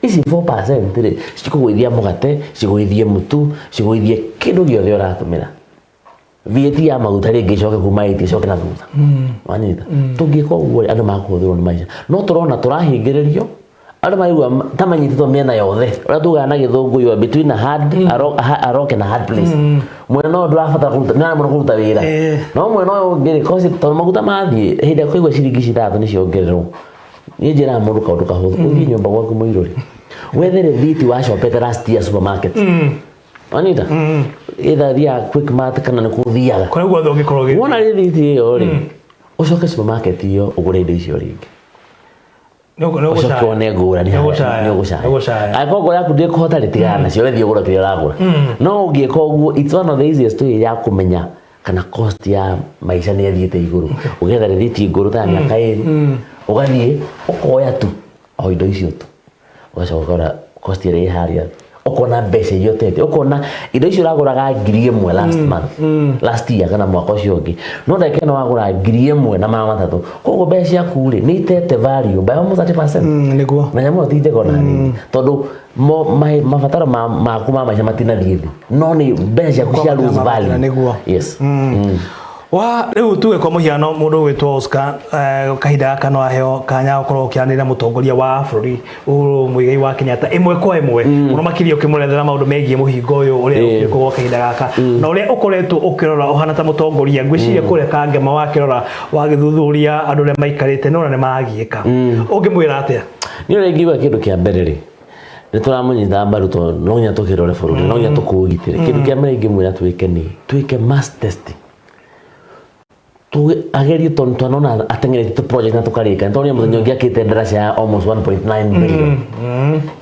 Ici 4% rĩ, cikũgũithia mũgate, cigũithie mũtu, cigũithie kĩndũ gĩothe ũratũmĩra. VAT ya maguta rĩngĩ ĩcoke kuma 8 ĩcoke na thutha. Wanyita? Tũngĩka ũguo rĩ, andũ makũhũthĩrwo nĩ maica. No tũrona tũrahingĩrĩrio, andũ maraigua ta manyitĩtwo mĩena yothe. Ũrĩa tugaga na Gĩthũngũ, you are between a rock and a hard place. Mwena ũyũ ndũrabatara kũruta, nĩ ũraremwo nĩ kũruta wĩra, no mwena ũyũ ũngĩ rĩ, kosi tondũ maguta mathiĩ, hĩndĩ ĩrĩa kũigua ciringi ici 6 nĩ ciongererwo, niĩ njĩraga mũndũ kaũndũ kahũthũ: ũthiĩ nyũmba gwaku mũirũri, wethe rĩthiti wacopete last year supermarket. Wanyita? Either thiaga Quickmart kana nĩ kũthiaga Kũrĩa guothe ũngĩkorwo ũgĩthiĩ. Wona rĩthiti ĩyo rĩ, ũcoke supermarket ĩyo ũgũre indo icio rĩngĩ, Nĩ ũcoke ũgũcaya. wone ngũrani. Nĩ ũgũcaya. Nĩ ũgũcaya. Nĩ ũgũcaya. Angĩkorwo ngoro yaku ndĩkũhota rĩ, tigana nacio, wethiĩ ũgũre kĩrĩa ũragũra. No ũngĩka ũguo, it's one of the easiest way ya kũmenya kana cost ya maica nĩ ĩthiĩte igũrũ. Ũgetha rĩthiti ngũrũ ta ya mĩaka 2, ũgathiĩ ũkoya tu o indo icio tu, ũgacoka ũkarora cost ĩrĩa ĩ harĩa. Ũkona mbeca iria ũtete, ũkona indo icio ũragũraga 1,000 last month, last year kana mwaka ũcio ũngĩ, no ndagĩka ĩno wagũra 1,300. Koguo mbeca ciaku rĩ, nĩ itete value by almost 30%. Nĩguo. Na nyamũ ĩyo ti njega ona hanini, tondũ mabataro maku ma maica matinathiĩ thĩ, no nĩ mbeca ciaku cia lose value. Nĩguo. Yes. Wa rĩu tuge kwa mũhiano mũndũ ũgwĩtwo Oscar, kahinda gaka no aheo kanya gũkorwo ũkĩaranĩria mũtongoria wa bũrũri Uhuru Muigai wa Kenyatta ĩmwe kwa ĩmwe, mũno makĩria ũkĩmũrethera maũndũ megiĩ mũhingo ũyũ ũrĩa ũkĩrĩ gwa kahinda gaka na ũrĩa ũkoretwo ũkĩrora ũhana ta mũtongoria. Ngwĩciria kũrĩa Kangema wakĩrora, wagĩthuthuria andũ arĩa maikarĩte, nĩ ũrona nĩ maragiĩka, ũngĩmwĩra atĩa? Niĩ ũrĩa ingiuga, kĩndũ kĩa mbere rĩ, nĩ tũramũnyita mbaru, tondũ no nginya tũkĩrore bũrũri, no nginya tũkũũgitĩre. Kĩndũ kĩa mbere ingĩmwĩra twĩke nĩ twĩke mass testing. Agerie, tondũ twanona ateng'erete project na tũkarĩka, nĩ tondũ mũthenya ũngĩ akĩte ndaraca ya almost 1.9 billion.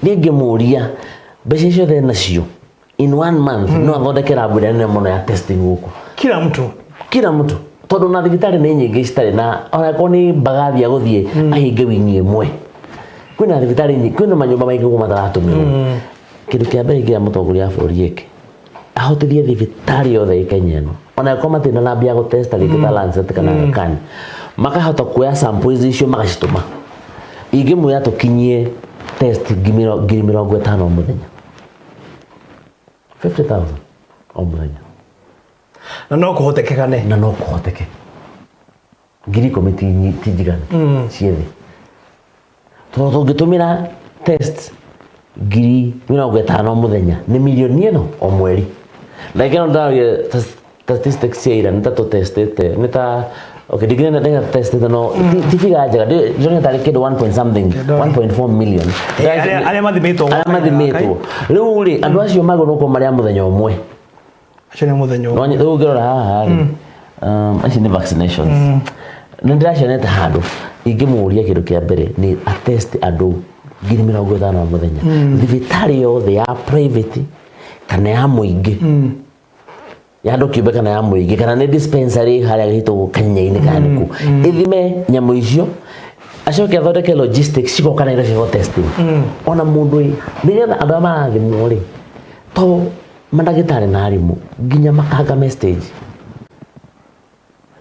Niĩ ngĩmũria, mbeca icio ciothe nacio, in one month no athondeke lab ĩrĩa nene mũno ya testing gũkũ. Kila mtu. Kila mtu, tondũ na thibitarĩ nĩ nyingĩ citarĩ na onakorwo nĩ mbagathi ya gũthiĩ ahinge wingi ĩmwe. Kwĩna thibitarĩ nyingĩ, kwĩna manyũmba maingĩ gũkũ mataratũmĩrwo. Kĩndũ kĩa mbere ingĩra mũtongoria wa bũrũri eke, ahotithie thibitarĩ yothe ĩ Kenya ĩno, ona ĩkorwo matirĩ na lab ya gũtesta rĩngĩ ta Lancet kana Aga Khan, makahota kuoya samples icio magacitũma. Ingĩmwĩra tũkinyie test 50,000 o mũthenya, 50,000 o mũthenya. Na no kũhotekekane? Na no kũhoteke. 10,000 ti njiganu ciĩ thĩ, tondũ tũngĩtũmĩra test 50,000 o mũthenya, nĩ milioni ĩno o mweri. Ndagĩka ĩno ndĩraria, statistics cia ira nĩ ta tũtestĩte, nĩ ta, okay, ndingĩenda ndĩga testĩte, no ti figure njega. Ndĩrona tarĩ kĩndũ 1 point something, 1.4 million. Arĩa mathimĩtwo. Arĩa mathimĩtwo rĩu rĩ, andũ acio magĩrĩirwo gũkorwo marĩ a mũthenya ũmwe. Acio nĩ mũthenya ũmwe. Rĩu ũngĩrora haha rĩ, acio nĩ vaccinations nĩ ndĩracionete handũ. Ingĩmũria, kĩndũ kĩa mbere nĩ atest andũ 50,000 o mũthenya, thibitarĩ yothe ya private kana ya mũingĩ, ya andũ kĩũmbe kana ya mũingĩ, kana nĩ dispensary harĩa gĩtagwo kanyenya-inĩ kana nĩkũ, ĩthime nyamũ icio, acoke athondeke logistics cigoka na indo cia testing ona mũndũ ĩ, nĩgetha andũ arĩa marathimwo rĩ, to mandagĩtarĩ na arimũ, nginya makanga me stage.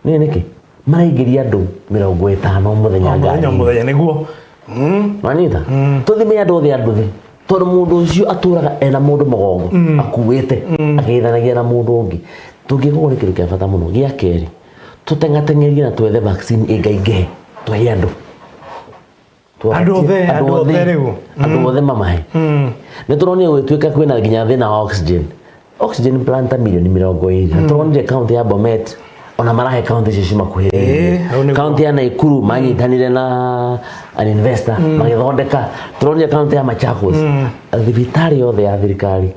Nĩ nĩkĩ maraingĩria andũ 50 mũthenya mũthenya ngari-inĩ? Mũthenya, nĩguo. Wanyita, tũthime andũ othe a nduthi, tondũ mũndũ ũcio atũraga ena mũndũ mũgongo akuĩte akĩgeithanagia na mũndũ ũngĩ. Tũngĩka ũguo nĩ kĩndũ kĩa bata mũno. Gĩa kerĩ, tũteng'ateng'erie na twethe vaccine ĩngaingĩhe, tũhe andũ. Andũ othe, andũ othe rĩu. Andũ othe mamahe. Nĩ tũronire gũgĩtuĩka kwĩna nginya thĩna wa oxygen, oxygen plant ta milioni 20. Na tũronire kaunti ya Bomet ona marahe kaunti icio cimakuhĩrĩirie. Hau nĩguo. Kaunti ya Naikuru manyitanire na an investor magĩthondeka. Tũronire kaunti ya Machakos, thibitarĩ yothe ya thirikari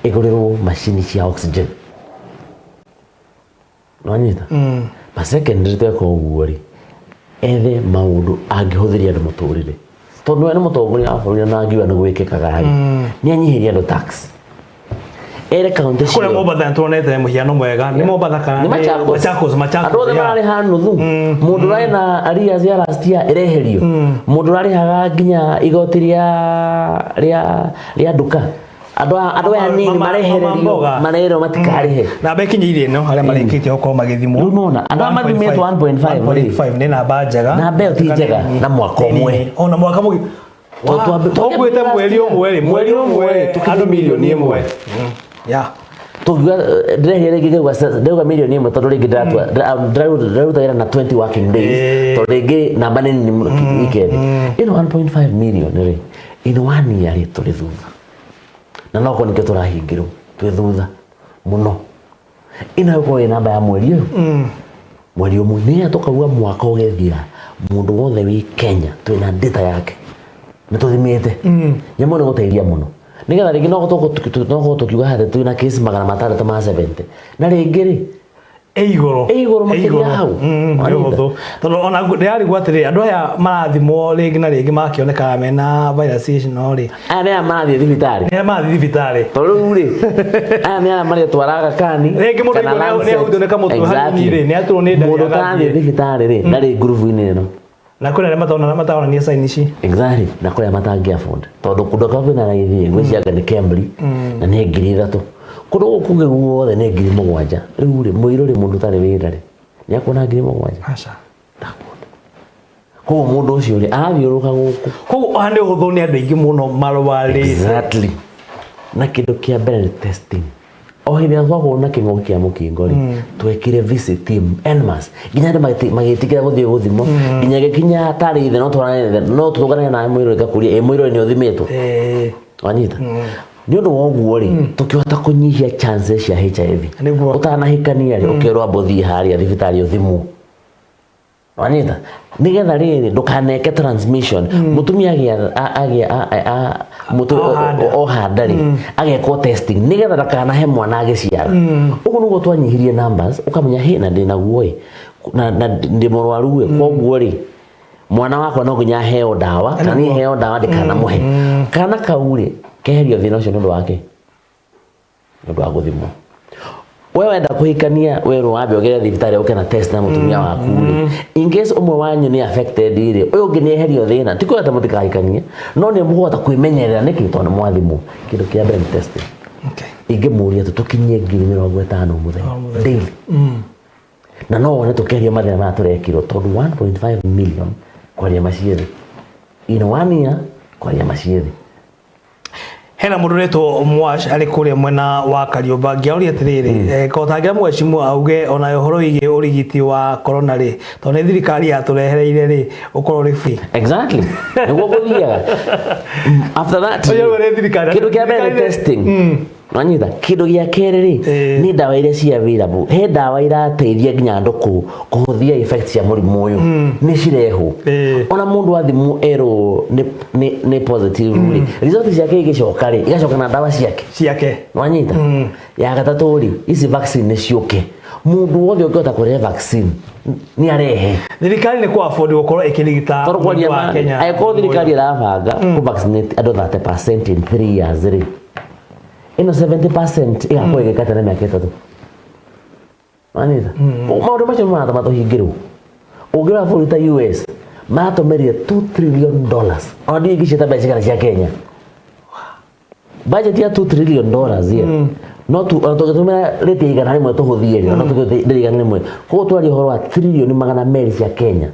ĩgũrĩrwo macini cia oxygen. Nwanyita ma secondary, tweka ũguo rĩ, ethe maũndũ angĩhũthĩria andũ mũtũrĩre, tondũ we nĩ mũtongoria wa bũrũri na angiuga nĩ gwĩkĩkaga rĩ, nĩ anyihĩrie andũ tax, ere kaunti Kũrĩa ciothe. Mombatha nĩ tuonete mũhiano mwega, nĩ Mombatha kana nĩ nĩ Machakos. Machakos, Machakos, Andũ othe mararĩha nuthu. Mũndũ ũrarĩ na arrears ya last year ĩreherio. Mũndũ ũrarĩhaga nginya igoti rĩa nduka, andũ aya nini Mama marehererio. Mboga. Marerwo matikarĩhe. Namba ikinyĩire ĩno arĩa marĩkĩtie gũkorwo magĩthimwo. Rĩu nona, andũ arĩa mathimĩtwo 1.5 rĩ. 1.5 nĩ namba njega. Namba ĩyo ti njega, na mwaka ũmwe. Ona mwaka mũgima. Twambie Ũkuĩte mweri ũmwe rĩ, mweri ũmwe rĩ, andũ 1 million. Ya. Tũngiuga ndĩrehia rĩngĩ, ngauga ndĩrauga 1 million tondũ rĩngĩ ndĩraruta wĩra na 20 working days, tondũ rĩngĩ namba nĩ nini mũno weekend ĩno. 1.5 million rĩ, in one year rĩ, tũrĩ thutha, na no korwo nĩkĩo tũrahingĩrwo, twĩ thutha mũno. Ĩno ĩgũkorwo ĩ namba ya mweri ũyũ, mweri ũmwe, nĩgetha tũkauga mwaka ũgĩthira mũndũ wothe wĩ Kenya twĩna data yake, nĩ tũthimĩte. Nyamũ nĩ gũteithia mũno, nĩgetha rĩngĩ no gũkorwo tũkiuga atĩ twĩna case 670, na rĩngĩ rĩ Ĩ igũrũ. Ĩ igũrũ makĩria Ĩ igũrũ. hau. Nĩ Wanyita? ũhũthũ, tondũ ona ndĩrarigwo atĩrĩrĩ, andũ aya marathimwo rĩngĩ na rĩngĩ makĩonekaga mena virus icio rĩ, Aya nĩ aya marathiĩ thibitarĩ. Nĩ arĩa marathiĩ thibitarĩ. Tondũ rĩu rĩ, aya nĩ arĩa maretwara Aga Khan Rĩngĩ mũndũ kana aigua Lancet. nĩ ahutio nĩ kamũtwe hanini rĩ, nĩ aturwo nĩ nda Mũndũ agathiĩ. ũtarathiĩ thibitarĩ rĩ, ndarĩ ngurubu-inĩ ĩno. Na kwĩna arĩa matona mataronania sign ici. Exactly, na kũrĩa matangĩ afford, tondũ kũndũ kwa kwĩna raithi ngwĩciria nĩ Kemri na nĩ 3000, kũndũ gũkũ kũngĩ guothe nĩ 7000. Rĩu rĩ, mũirũ rĩ, mũndũ ũtarĩ wĩra rĩ, nĩ akuona 7000? Aca. Ndakuona. Koguo mũndũ ũcio rĩ, arathiũrũrũka gũkũ. Koguo haha nĩ ũhũthũ, nĩ andũ aingĩ mũno marwarĩte. Exactly. Na kĩndũ kĩa mbere nĩ testing. O hĩndĩ ĩrĩa twakorwo na kĩng'ũki kĩa mũkingo rĩ, twekire visit team en masse, nginya andũ magĩtĩkĩra gũthiĩ gũthimwo, nginya gĩkinya tarĩ ithe no twarane, no tũtũngane nawe mũirũ, ĩgakũria ĩ mũirũ nĩ ũthimĩtwo. Wanyita? Nĩ ũndũ wa ũguo rĩ, tũkĩhota kũnyihia chances cia HIV. Ũtanahikania rĩ, ũkerwo amba ũthiĩ harĩa thibitarĩ ũthimwo, wanyita? Nigetha rĩrĩ ndũkaneke transmission. Mũtumia agĩa agĩa Oha nda. Oha nda rĩ, agekwo testing nigetha ndakanahe mwana agĩciara. Ũguo nĩguo twanyihirie numbers. Ũkamenya hĩ na ndĩnaguo ĩ, na ndĩ mũrwaru ĩ, koguo rĩ, mwana wakwa no nginya aheo ndawa, kana niĩ heo ndawa ndikanamũhe. Kana kau rĩ, keherio thĩna ũcio nĩ ũndũ wake, nĩ ũndũ wa gũthimwo. We wenda kũhikania, werwo wambe ũgere thibitarĩ, ũke na test na mũtumia waku rĩ, in case ũmwe wanyu nĩ affected rĩ, ũyũ ũngĩ nĩ eherio thĩna. Ti kuga atĩ mũtikahikanie, no nĩ mũkũhota kwĩmenyerera. Nĩkĩ? Tondũ nĩ mwathimwo. Kĩndũ kĩa mbere nĩ testing. Ingĩmũria atĩ tũkinyie 50,000 mũthenya. O mũthenya. Daily, na no wone tũkĩaria mathĩna maya tũrekirwo, tondũ 1.5 million kwaria maciĩthĩ in one year, kwaria maciĩthĩ. Hena mũndũ ũretwo Mwash arĩ kũrĩa mwena wa Kariũmba ngĩaũria atĩrĩrĩ, ko tangĩra mũhecimu auge ona ũhoro wĩgiĩ ũrigiti wa corona rĩ, tondũ nĩ thirikari yatũrehereire rĩ, ũkorwo ũrĩ free. Exactly, nĩguo gũthiaga. After that, Ũyũ nĩ thirikari. kĩndũ kĩa mbere nĩ testing, wanyita? Kĩndũ gĩa kerĩ rĩ, nĩ ndawa iria cia available. He ndawa irateithia nginya andũ kũhũthia effect cia mũrimũ ũyũ, nĩ cirehwo. Ona mũndũ athimwo erwo nĩ positive rĩ, result ciake igĩcoka rĩ, igacoka na ndawa ciake. Ciake. Wanyita? Ya gatatũ rĩ, ici vaccine nĩ ciũke. Mũndũ wothe ũngĩhota kũrehe vaccine nĩ arehe. Thirikari nĩ kũ afford gũkorwo ĩkĩrigita Tondũ kwaria mũingĩ wa ma, Kenya. angĩkorwo thirikari ĩrabanga kũ vaccinate andũ 30% in 3 years rĩ, ĩno 70% ĩgakorwo ĩgĩkata na mĩaka 3, wanyita? Maũndũ macio nĩ maratũma tũhingĩrwo. Ũngĩrora bũrũri ta US, maratũmĩrire $2 trillion, ona ndiũĩ ingĩciĩta mbeca cigana cia Kenya. Budget ya $2 trillion yeah. No tu ona tũngĩtũmĩra rĩti ya 100 tũhũthie rĩ, ona tũngĩtũmĩra 100, koguo twaria ũhoro wa 200 tririoni cia Kenya.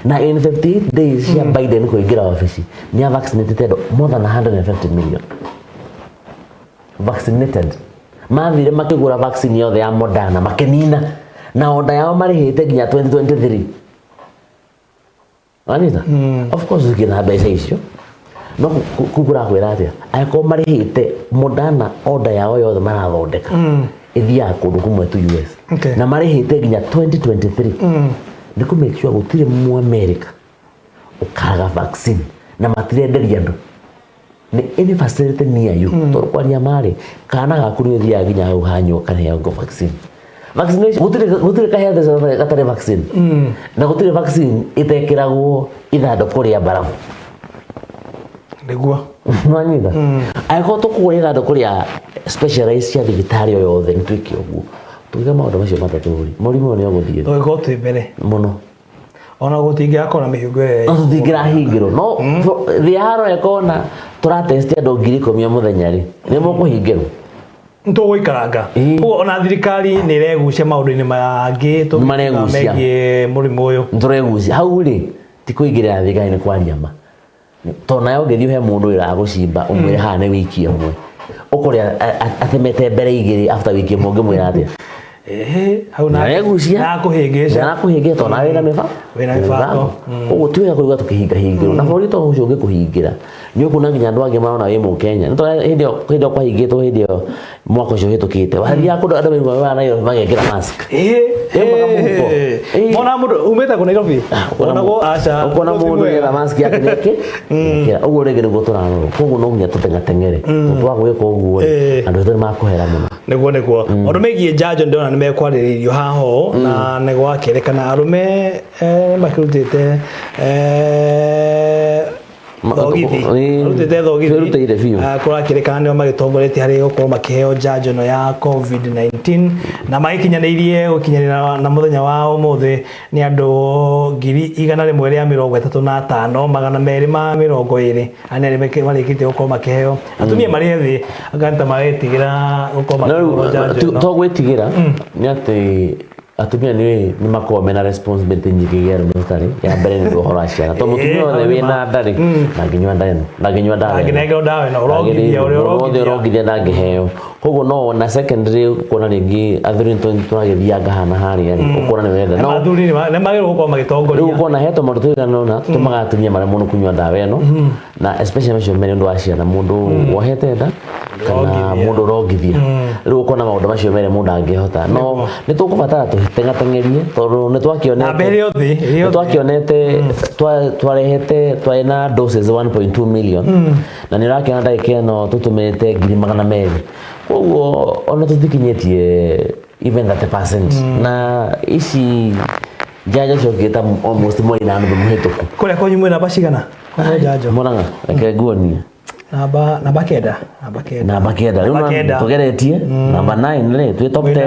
Na in 58 days cia Biden kũingĩra wabici, nĩ vaccinated andũ more than 150 million vaccinated. Mathire makĩgũra vaccine yothe ya Moderna, makĩnina na order yao marĩhĩte nginya 2023, wanyita? Of course tũkĩna mbeca icio, no kũu kũrakwĩra atĩa? Angĩkorwo marĩhĩte Moderna, order yao yothe marathondeka ĩthiaga kũndũ kũmwe tu, US, na marĩhĩte nginya 2023, nĩ kũ make sure gũtirĩ mu America ũkaga vaccine, na matirenderia andũ nĩ any facility near you. Tondũ kwaria marĩ, kana gaku nĩ ũthiaga nginya hau hanyu ũkaneo vaccine. Vaccination, gũtirĩ ka health center gatarĩ vaccine, na gũtirĩ vaccine ĩtekĩragwo ithandũkũ rĩa mbarabu. Nwanyita? Angĩkorwo tũkũgũra ithandũkũ rĩa specialized cia thibitarĩ o yothe, nĩ twĩke ũguo, tũgĩka maũndũ macio matatũ rĩ, mũrimũ ũyũ nĩ ũgũthiĩ. Tũgĩkorwo twĩ mbere mũno. Ona gũtingĩakorwo na mĩhingo ĩrĩa No tũtingĩrahingĩrwo, no thĩ yarora ĩkona tũratesti andũ 10,000 o mũthenya rĩ, nĩ mũkũhingĩrwo. Tũgũikaranga. Koguo ona thirikari nĩ ĩregucia maũndũ-inĩ mangĩ tũngĩkiuga Maregucia. megiĩ mũrimũ ũyũ. Nĩtũregucia hau rĩ, ti kũingĩrĩra thirikari, nĩ kwaria ma, tondũ nayo ũngĩthiĩ ũhe mũndũ wĩra wa gũcimba, ũmwĩre haha nĩ wiki ĩmwe, ũkore atemete mbere igĩrĩ after wiki ĩmwe, ũngĩmwĩra atĩa? Ĩhĩ, hau Nĩaregucia. Nakũhĩngĩca. Nakũhĩngĩca, tondũ nawe wĩna Wĩna mĩbango. Koguo ti wega kũigua tũkĩhingahingĩrwo na bũrũri ta ũcio. Ũngĩkũhingĩra, nĩ ũkuona nginya andũ angĩ marona wĩ mũkenya. Nĩ tondũ hĩndĩ ĩyo kwahingĩtwo, hĩndĩ ĩyo mwaka ũcio ũhĩtũkĩte, wathiaga kũndũ andũ maigua wa Nairobi magekĩra mask. Yaumaga mũhuko. Mona mũndũ umĩte kũ Nairobi, wonagwo aca. Ũkona ũndũ ti mũndũ mwega. getha mask yake nĩkĩ ekĩra ũguo. Rĩngĩ nĩguo tũrarorwo, koguo no nginya tũteng'ateng'ere, tondũ twaga gwĩka ũguo rĩ, andũ aitũ nĩ makũhera mũno. Nĩguo maũndũ megiĩ njanjo ndĩrona nĩ mekwarĩrĩirio haha ũũ, na nĩ gwakĩrĩkana arũme makĩrutĩte Thogithi. Marutĩte thogithi. Twĩrutĩire biũ. Kũrakĩrĩkana nĩo magĩtongoretie harĩ gũkorwo makĩheo njanjo ĩno ya COVID-19 na magĩkinyanĩirie gũkinyanĩra na mũthenya wa ũmũthĩ nĩ andũ 135,220 arĩa marĩkĩtie gũkorwo makĩheo. Atumia marĩ ethĩ anga nĩ ta maretigĩra gũkorwo No, makĩheo njanjo ĩno. to gwĩtigĩra nĩ atĩ atumia nĩ makoragwo mena responsibility nyingĩ gĩa arũme tũtarĩ. Ya mbere nĩ ũhoro wa ciana, tondũ mũtumia wothe wĩna nda rĩ, ndangĩnyua ndawa ĩno, ndangĩnyua ndawa ĩno. Ndangĩnengerwo ndawa ĩno, ũrongithia ũrĩa Mũndũ wothe ũrongithia. ũrongithia ndangĩheo. Koguo no na secondary ũkuona rĩngĩ athuri nĩ tũragĩthianga hana harĩa rĩ, ũkuona nĩ wetha no Athuri nĩ magĩrĩirwo gũkorwo rĩu magĩtongoria. ũkona he tũmaũndũ tũigana ũna tũtũmaga atumia maremwo nĩ kũnyua ndawa ĩno, na especially macio merĩ ũndũ wa ciana, mũndũ wohete nda kana Ũrongithia. mũndũ ũrongithia. Rĩu ũkona maũndũ macio merĩ mũndũ angĩhota, no nĩ tũkũbatara tũteng'ateng'erie tondũ nĩ twakĩonete Namba ĩrĩ othe, ĩrĩ nĩ othe. twakĩonete twarehete twarĩ na doses 1.2 million, na nĩ ũrakĩona ndagĩka ĩno tũtũmĩrĩte 200,000. Koguo ona tũtikinyĩtie even 30%, na ici njanjo ciokĩte almost mweri na nuthu mũhĩtũku. Kũrĩa kwanyu mwĩ namba cigana kũheo njanjo? Mũrang'a, reke nguonie. Namba 9, namba 9. Namba 9 rĩu. Namba Na 9. tũgeretie namba 9 rĩ, twĩ top 10 rĩ.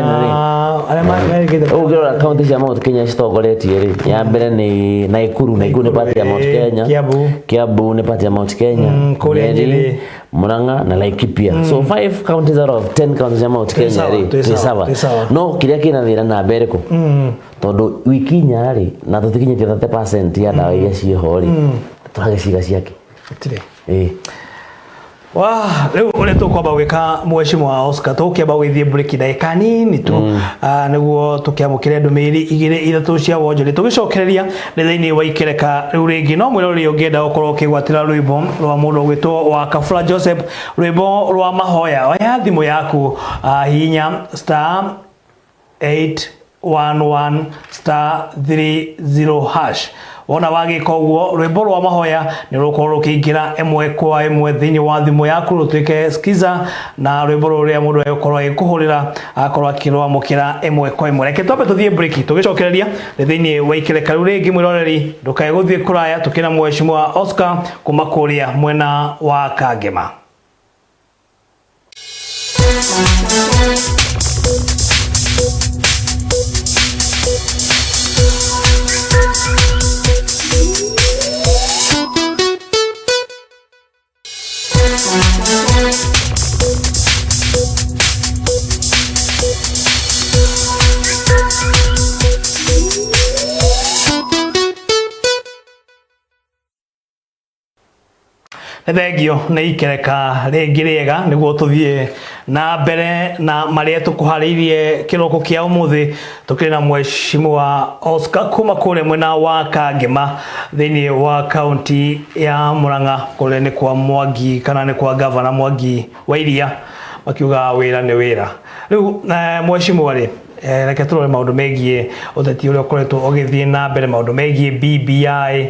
Arĩa marĩkĩte. Ũguo ũngĩrora kaunti cia Mount Kenya citongoretie rĩ, ya mbere nĩ Nakuru. Nakuru nĩ part ya Mount Kenya. Kiambu. Kiambu nĩ part ya Mount Kenya. Kũrĩa Nyeri. Murang'a na Laikipia. So 5 counties out of 10 counties cia Mount Kenya sawa, rĩ, twĩ twĩ sawa, sawa. twĩ sawa. No kĩrĩa kĩna thĩna namba ĩrĩkũ, tondũ wiki 4 rĩ, na tũtikinyĩtie 30% ya ndawa iria ciĩho rĩ, tũragĩciga ciake. Gũtirĩ. Ĩĩ. Wa, rĩu ũrĩa tũkwamba gwĩka, mheshimiwa Oscar, tũkĩamba gũgĩthiĩ break ndagĩka nini tu, nĩguo tũkĩamũkĩre ndũmĩrĩri igĩrĩ ithatũ cia wonjoria, tũgĩcokereria nĩ thĩinĩ wa ikereka rĩu rĩngĩ. No mwĩroreri ũngĩenda gũkorwo ũkĩgwatĩra rwĩmbo rwa mũndũ ũgwĩtwo wa Kafula Joseph, rwĩmbo rwa mahoya, oya thimũ yaku, hihinya *811*30#. Wona wagĩka ũguo, rwĩmbo rwa mahoya nĩ rũkorwo rũkĩingĩra ĩmwe kwa ĩmwe thĩinĩ wa thimũ yaku, rũtuĩke skiza, na rwĩmbo rũrĩa mũndũ agĩkorwo agĩkũhũrĩra akorwo akĩrwamũkĩra ĩmwe kwa ĩmwe. Reke twambe tũthiĩ break, tũgĩcokereria nĩ thĩinĩ wa ikereka rĩu rĩngĩ. Mwĩroreri, ndũkae gũthiĩ kũraya, tũkĩna mheshimiwa Oscar kuma kũrĩa mwena wa Kangema. Nĩ thengio nĩ ikereka rĩngĩ rĩega nĩguo tũthiĩ na mbere na marĩa tũkũharĩirie kĩroko kĩa ũmũthĩ. Tũkĩrĩ na mheshimiwa Oscar kuma kũrĩa mwena wa Kangema thĩinĩ wa kaunti ya Murang'a, kũrĩa nĩ kwa Mwangi kana nĩ kwa gavana Mwangi wa Iria, makiuga wĩra nĩ wĩra. Rĩu mheshimiwa rĩ, reke tũrore maũndũ megiĩ ũteti ũrĩa ũkoretwo ũgĩthiĩ na mbere, maũndũ megiĩ BBI.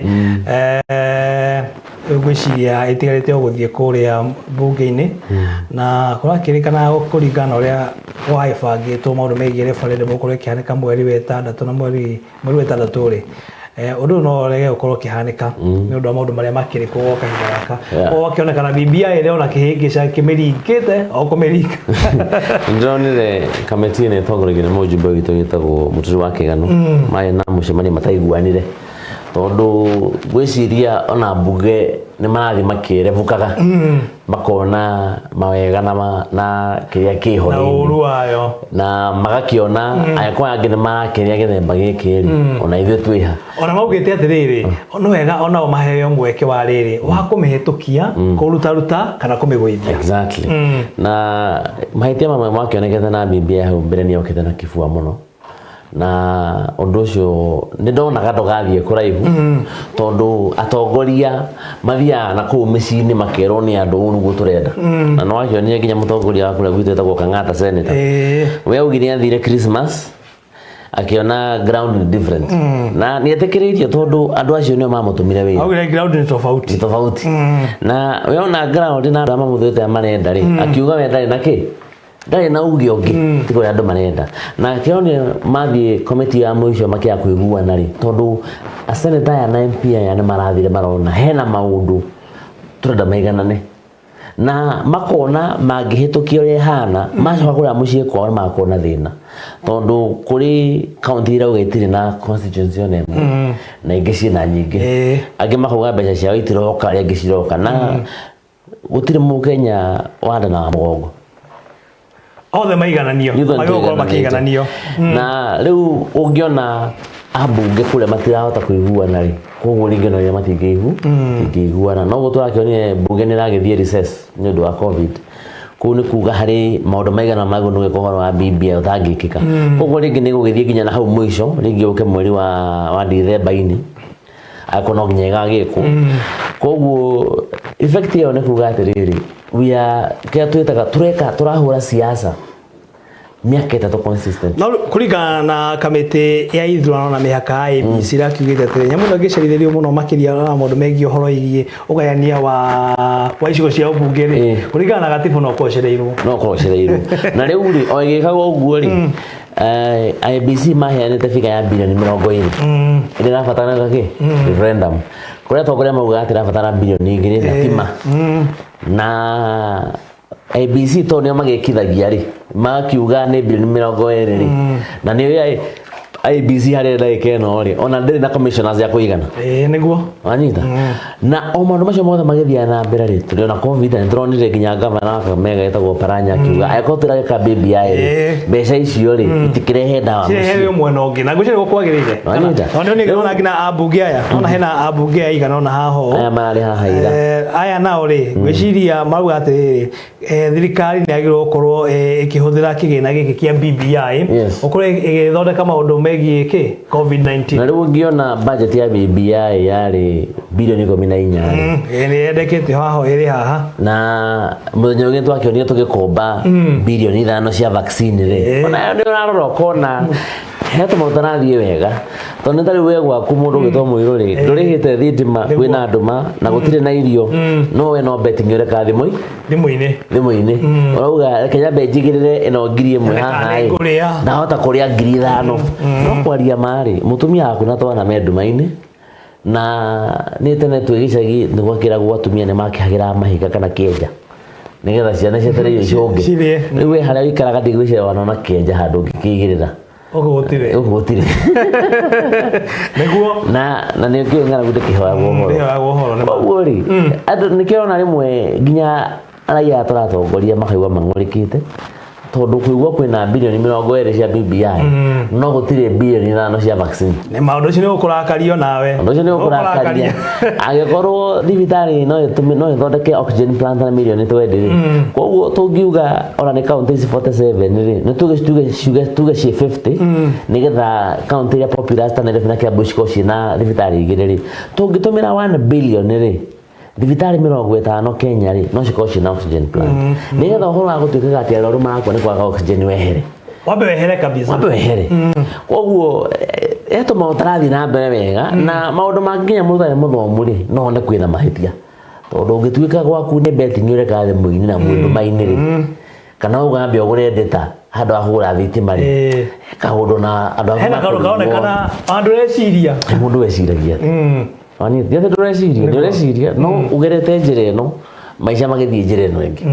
Rĩu ngwĩciria ĩtigarĩte o gũthiĩ kũrĩa mbunge-inĩ, na kũrakĩrĩkana kũringana na ũrĩa gwagĩbangĩtwo maũndũ megiĩ referendum gũkorwo ĩkĩhanĩka mweri wa ĩtandatũ, na mweri wa ĩtandatũ rĩ, ũndũ ũyũ no ũrege gũkorwo ũkĩhanĩka nĩ ũndũ wa maũndũ marĩa makĩrĩ kuo gwa kahinda gaka. Gwakĩonekana BBI ĩrĩ ona kĩhĩngĩca kĩmĩringĩte o kũmĩringa. Ndĩronire kamĩtĩ ĩno ĩtongoragio nĩ mũjumbe witũ wĩtagwo Mũturi wa Kĩgano, marĩ na mũcemanio mataiguanire, tondũ ngwĩciria ona mbunge nĩ marathiĩ makĩrebukaga, makona mawega na kĩrĩa kĩho na rĩngĩ. Ũru wayo. Na magakĩona angĩkorwo angĩ nĩ marakĩrĩa gĩthemba gĩkĩ rĩ, ona ithuĩ twĩha. Ona maugĩte atĩrĩrĩ, no wega onao maheo mweke wa rĩrĩ wa kũmĩhĩtũkia, kũrutaruta kana kũmĩgũithia. Exactly. Na mahĩtia mamwe makĩonekete na BBI hau mbere nĩ yokĩte na kĩbua mũno, na ũndũ ũcio nĩ ndonaga ndũgathiĩ kũraihu, tondũ atongoria mathiaga na kũu mĩciĩ-inĩ makerwo nĩ andũ ũũ nĩguo tũrenda. Na nĩ wakĩonire nginya mũtongoria wa kũrĩa gwitũ wĩtagwo Kang'ata, senator, we augire athire Christmas akiona ground ni different, na nĩ etĩkĩrĩirio tondũ andũ acio nĩo mamũtũmire wĩra. Augire ground nĩ tofauti. Nĩ tofauti, na we ona ground na andũ arĩa mamũthũĩte marenda rĩ, akiuga we ndarĩ na kĩ, ndarĩ na uge ũngĩ tiga ũrĩa andũ marenda. Na kĩonio mathiĩ komiti ya mũico makĩaga kũiguana rĩ, tondũ aseneta aya na MP aya nĩ marathire marona hena maũndũ Tũrenda maiganane na makona mangĩhĩtũkia ũrĩa ĩhana, macoka kũrĩa mũciĩ kwao nĩ magakorwo na thĩna, tondũ kũrĩ kaunti irauga itirĩ na constituency ona ĩmwe na ingĩ ciĩna nyingĩ. Angĩ makauga mbeca ciao itiroka, arĩa angĩ ciroka, na gũtirĩ Mũkenya wa nda na wa mũgongo. Othe maigananio. Ithuĩ magĩgũkorwo nĩtũigananĩte. Makĩigananio. Na rĩu ũngĩona ambunge kũrĩa matirahota kũiguana rĩ, koguo rĩngĩ no matingĩiguana. Noguo tũrakĩonire mbunge nĩ ĩragĩthiĩ recess nĩ ũndũ wa COVID. Kũu nĩ kuga harĩ maũndũ maigana magũ nĩ gwĩka ũhoro wa BBI ũtangĩkĩka. Koguo rĩngĩ nĩ gũgĩthiĩ nginya na hau mũico, rĩngĩ ũke mweri wa Dithemba-inĩ, angĩkorwo no nginya ĩgagĩkwo. Koguo effect ĩyo nĩ kuga atĩrĩrĩ, we are kĩrĩa twĩtaga tũreka, tũrahũra siasa mĩaka 3 consistent. No kũringana na kamĩtĩ ya ithurano na mĩhaka ya IEBC, ĩrakiugĩte atĩrĩ, nyamũ ĩno ĩngĩcerithĩrio mũno makĩria na maũndũ megiĩ ũhoro wĩgiĩ ũgayania wa icigo cia ũmbunge rĩ, kũringana na gatibu no ũkorwo ũcereirwo. No ũkorwo ũcereirwo. Na rĩu rĩ, o ĩgĩkagwo ũguo rĩ, IEBC maheanĩte figure ya bilioni 20 ĩrĩa ĩrabataranaga kĩ referendum, kũrĩa atongoria maugaga atĩ ĩrabatara bilioni 2 na tima na IEBC, tondũ nĩo magĩkithagia rĩ, makiuga nĩ bilioni 20 rĩ, na nĩ IEBC harĩ ndagĩka ĩno rĩ, ona ndĩrĩ na commissioners ya kũigana. Ĩĩ, nĩguo. Wanyita? Na o maũndũ macio mothe magĩthiaga na mbere rĩ, tũrĩ ona COVID, na nĩtũronire nginya gavana wa Kakamega etagwo Paranya akiuga angĩkorwo tũragĩka BBI rĩ, mbeca icio rĩ itikĩrehe ndawa cirehere mũciĩ. Mwena ũngĩ na ngwĩciria nĩguo kwagĩrĩire. Wanyita? Tondũ nĩ ndĩrona nginya ambunge aya, ona hena ambunge aya igana ona haha ũũ. Aya mararĩ haha ira. Aya nao rĩ, ngwĩciria marauga atĩrĩrĩ, thirikari nĩ yagĩrĩirwo gũkorwo ĩkĩhũthĩra kĩgĩna gĩkĩ kĩa BBI gũkorwo ĩgĩthondeka maũndũ megiĩ kĩ COVID-19. Na rĩu ũngĩona budget ya BBI yarĩ bilioni 14 rĩ, Ĩĩ, nĩ yendekete haha, ĩrĩ haha. Na mũthenya ũngĩ twakĩonire tũgĩkomba bilioni 5 cia vaccine rĩ, ona nĩ ũrarora ũkona he tũmaũndũ tarathiĩ wega, tondũ nĩ ta rĩu we gwaku mũndũ ũgĩtwo mũirũ rĩ, ndũrĩhĩte thitima, kwĩna ndũma na gũtirĩ na irio, no we no betting ũreka thimũ thimũ-inĩ. Thimũ-inĩ ũrauga reke nyambe njigĩrĩre ĩno 1000 Nyone haha kana ĩ, nĩngũrĩa. Ndahota kũrĩa 5000, no kwaria marĩ mũtumia waku na twana me nduma-inĩ. Na nĩ tene twĩ gĩcagi nĩ gwakĩragwo atumia nĩ makĩhagĩra mahiga kana kĩenja nĩgetha ciana cietereire icũnge. Cirĩe. Rĩu we harĩa ũikaraga ndigwĩciria wanona kĩenja handũ ũngĩkĩigĩrĩra. Gũkũ gũtirĩ. Gũkũ gũtirĩ. Nĩguo. Na nĩ kĩo ng'aragu ndĩkĩhoyagwo ũhoro. Ndĩhoyagwo ũhoro, nĩ ma. Koguo rĩ, andũ nĩkĩo ũrona rĩmwe nginya raia tũratongoria makaigua mang'ũrĩkĩte, tondũ kũigua kwĩna bilioni 20 cia BBI no gũtirĩ bilioni 5 cia vaccine. Nĩ maũndũ ũcio nĩ ũkũrakario nawe. Ũndũ ũcio nĩ ũkũrakaria. Angĩkorwo thibitarĩ no ĩthondeke oxygen plant na mirioni 20 rĩ, koguo tũngiuga ona nĩ kaunti ici 47 rĩ, nĩ tuge ciĩ 50, nĩgetha kaunti iria populous ta Nairobi na Kiambu cikorwo ciĩna thibitarĩ igĩrĩ rĩ, tũngĩtũmĩra 1 billion rĩ, thibitarĩ 50 Kenya rĩ no cikorwo ciĩna oxygen plant, nĩgetha ũhoro wa gũtuĩkaga atĩ arwaru marakua nĩ kwaga oxygen wehere. Wambe wehere kabisa. Wambe wehere. Koguo he tũmaũndũ tarathiĩ na mbere wega, na maũndũ mangĩ nginya mũndũ ũtarĩ mũthomu rĩ, no one kwĩna mahĩtia, tondũ ũngĩtuĩka gwaku nĩ betting ũreka thimũ-inĩ na mwĩndũma-inĩ rĩ, kana ũgambe ũgũre ndĩta handũ ha kũgũra thitima rĩ, he kaũndũ na andũ aku Hena kaũndũ makũrigwo. Karonekana andũ reciria. He mũndũ weciragia atĩ wani ti atĩ ndũreciria, nĩ ũreciria, no ũgerete njĩra ĩno, maica magĩthiĩ njĩra ĩno ĩngĩ.